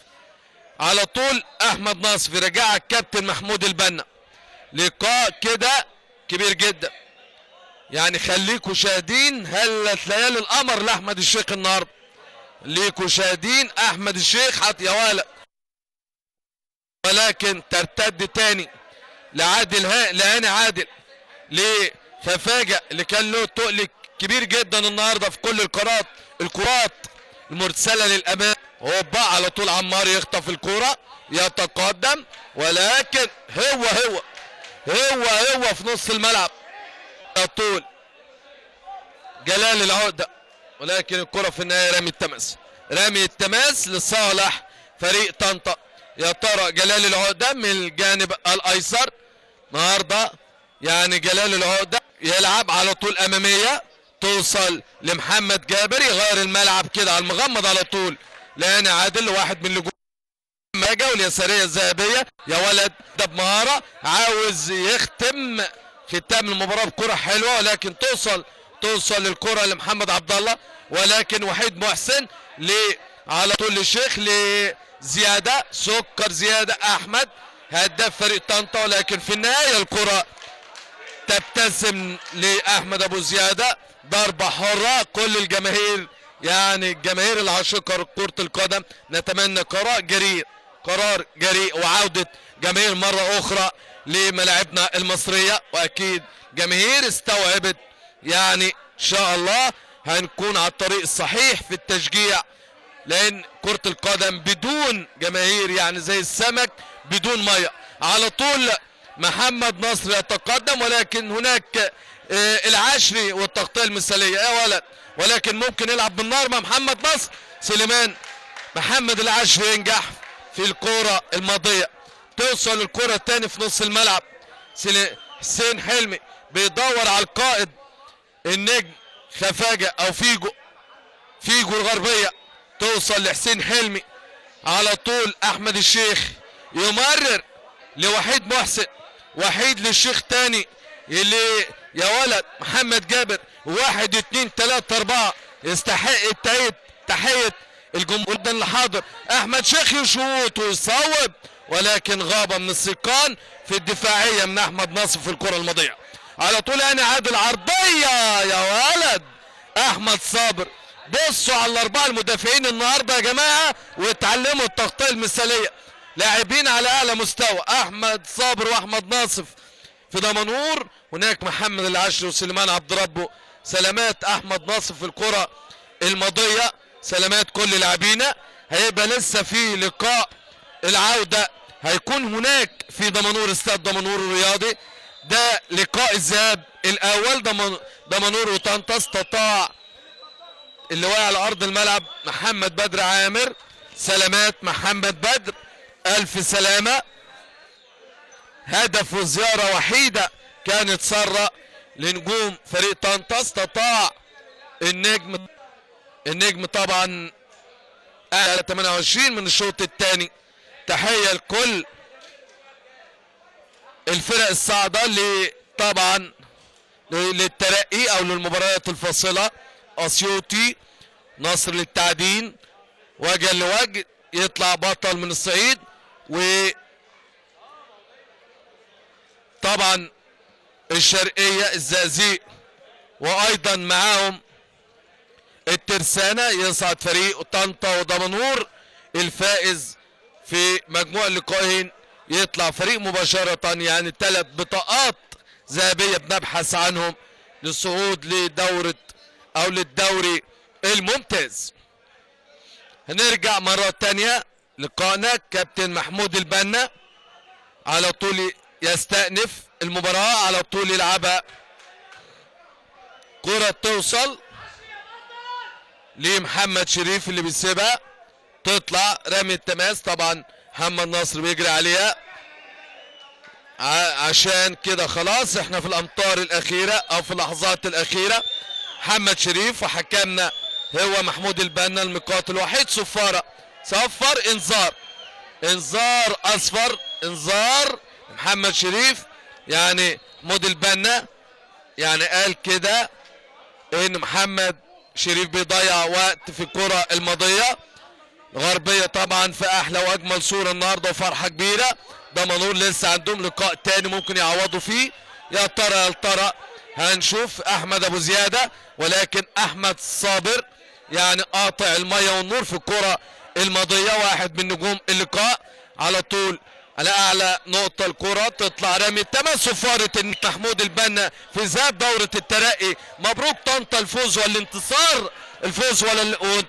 على طول احمد نصف رجع الكابتن محمود البنا. لقاء كده كبير جدا، يعني خليكوا شاهدين. هلت ليالي القمر لاحمد الشيخ النهارده، ليكوا شاهدين. احمد الشيخ حط يا ولد، ولكن ترتد تاني لعادل، لهاني عادل لخفاجة اللي كان له تقل كبير جدا النهارده في كل الكرات المرسلة للامام. هوبا على طول عمار يخطف الكرة، يتقدم، ولكن هو هو هو هو في نص الملعب على طول جلال العقدة، ولكن الكرة في النهاية رمي التماس، رمي التماس لصالح فريق طنطا. يا ترى جلال العقدة من الجانب الايسر النهارده، يعني جلال العقدة يلعب على طول امامية توصل لمحمد جابر، يغير الملعب كده على المغمض على طول لان عادل واحد من نجوم ماجا واليساريه الذهبية. يا ولد ده بمهارة عاوز يختم ختام المباراة بكره حلوة، ولكن توصل الكره لمحمد عبد الله، ولكن وحيد محسن على طول للشيخ لزيادة سكر، زيادة احمد هداف فريق طنطا، ولكن في النهاية الكره تبتسم لاحمد ابو زيادة. ضربه حره. كل الجماهير يعني الجماهير العاشقه لكرة القدم نتمنى قرار جريء، قرار جريء وعوده جماهير مرة اخرى لملاعبنا المصرية، واكيد جماهير استوعبت يعني ان شاء الله هنكون على الطريق الصحيح في التشجيع، لان كرة القدم بدون جماهير يعني زي السمك بدون مية. على طول محمد نصر يتقدم، ولكن هناك العشري والتغطية المثالية يا ولد، ولكن ممكن يلعب بالنار مع محمد نصر. سليمان محمد العشري ينجح في الكرة الماضية. توصل الكرة تاني في نص الملعب، حسين حلمي بيدور على القائد النجم خفاجة او فيجو، فيجو الغربية. توصل لحسين حلمي على طول، احمد الشيخ يمرر لوحيد محسن، وحيد للشيخ تاني اللي يا ولد محمد جابر. 1 2 3 4 يستحق التأييد، تحية الجمهور ده اللي حاضر. احمد شيخ يشوط ويصوب، ولكن غاب من السكان في الدفاعية من احمد ناصر في الكرة الماضية. على طول انا عادل عرضية يا ولد احمد صابر. بصوا على الاربعة المدافعين النهارده يا جماعة واتعلموا التغطية المثالية، لاعبين على اعلى مستوى، احمد صابر واحمد ناصف في دمنهور، هناك محمد العشري وسليمان عبد ربه. سلامات احمد ناصف في الكرة الماضية، سلامات كل لاعبينا. هيبقى لسه في لقاء العودة هيكون هناك في دمنهور، استاد دمنهور الرياضي. ده لقاء الذهاب الاول، دمنهور وطنطا. استطاع اللي واقع على ارض الملعب محمد بدر عامر، سلامات محمد بدر، الف سلامة. هدف وزيارة وحيدة كانت سارة لنجوم فريق طنطا. استطاع النجم طبعا على 28 من الشوط الثاني. تحية لكل الفرق الصاعدة اللي طبعا للترقي او للمباريات الفاصلة، اسيوطي، نصر للتعدين، وجه لوجه يطلع بطل من الصعيد، و طبعا الشرقية الزقازيق، وايضا معاهم الترسانة. يصعد فريق طنطا ودمنهور، الفائز في مجموع اللقاءين يطلع فريق مباشرة، يعني 3 بطاقات ذهبية بنبحث عنهم للصعود لدورة او للدوري الممتاز. هنرجع مرة تانية لقائنا، كابتن محمود البنا على طول يستأنف المباراة، على طول يلعبها، كرة توصل لمحمد شريف اللي بيسيبها تطلع رمي التماس، طبعا محمد نصر بيجري عليها. عشان كده خلاص احنا في الامتار الاخيرة او في اللحظات الاخيرة. محمد شريف وحكمنا هو محمود البنا المقاتل الوحيد. صفارة، صفر، انذار، انذار اصفر، انذار محمد شريف. يعني محمود البنا يعني قال كده ان محمد شريف بيضيع وقت في الكرة الماضية. غربية طبعا في احلى واجمل صورة النهارده وفرحة كبيرة. دمنهور لسه عندهم لقاء تاني ممكن يعوضوا فيه، يا ترى يا ترى هنشوف احمد ابو زيادة، ولكن احمد صابر يعني قاطع المية والنور في الكرة الماضية، واحد من نجوم اللقاء. على طول على اعلى نقطة الكرة تطلع رمي التماس، صفارة محمود البنا في ذهاب دورة الترقي. مبروك طنطا الفوز والانتصار، الفوز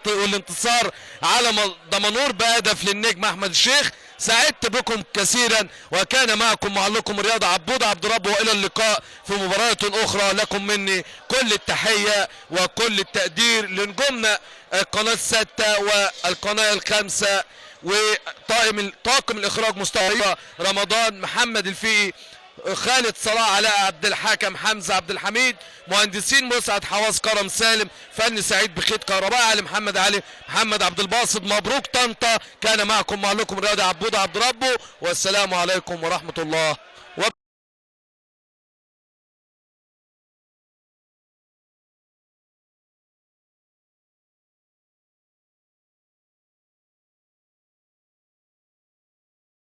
والانتصار على دمنهور بهدف للنجم احمد الشيخ. سعدت بكم كثيرا، وكان معكم معلقكم الرياضة عبود عبد ربه، والى اللقاء في مباراة اخرى. لكم مني كل التحية وكل التقدير لنجومنا القناة الستة والقناة الخامسة وطاقم طاقم الاخراج مصطفى رمضان، محمد الفقي، خالد صلاح، علاء عبد الحكم، حمزة عبد الحميد، مهندسين مسعد حواس، كرم سالم، فني سعيد بخيت، كهرباء علي محمد علي، محمد عبد الباسط. مبروك طنطا. كان معكم معلقكم الرياضي عبود عبد ربه، والسلام عليكم ورحمة الله وبركاته.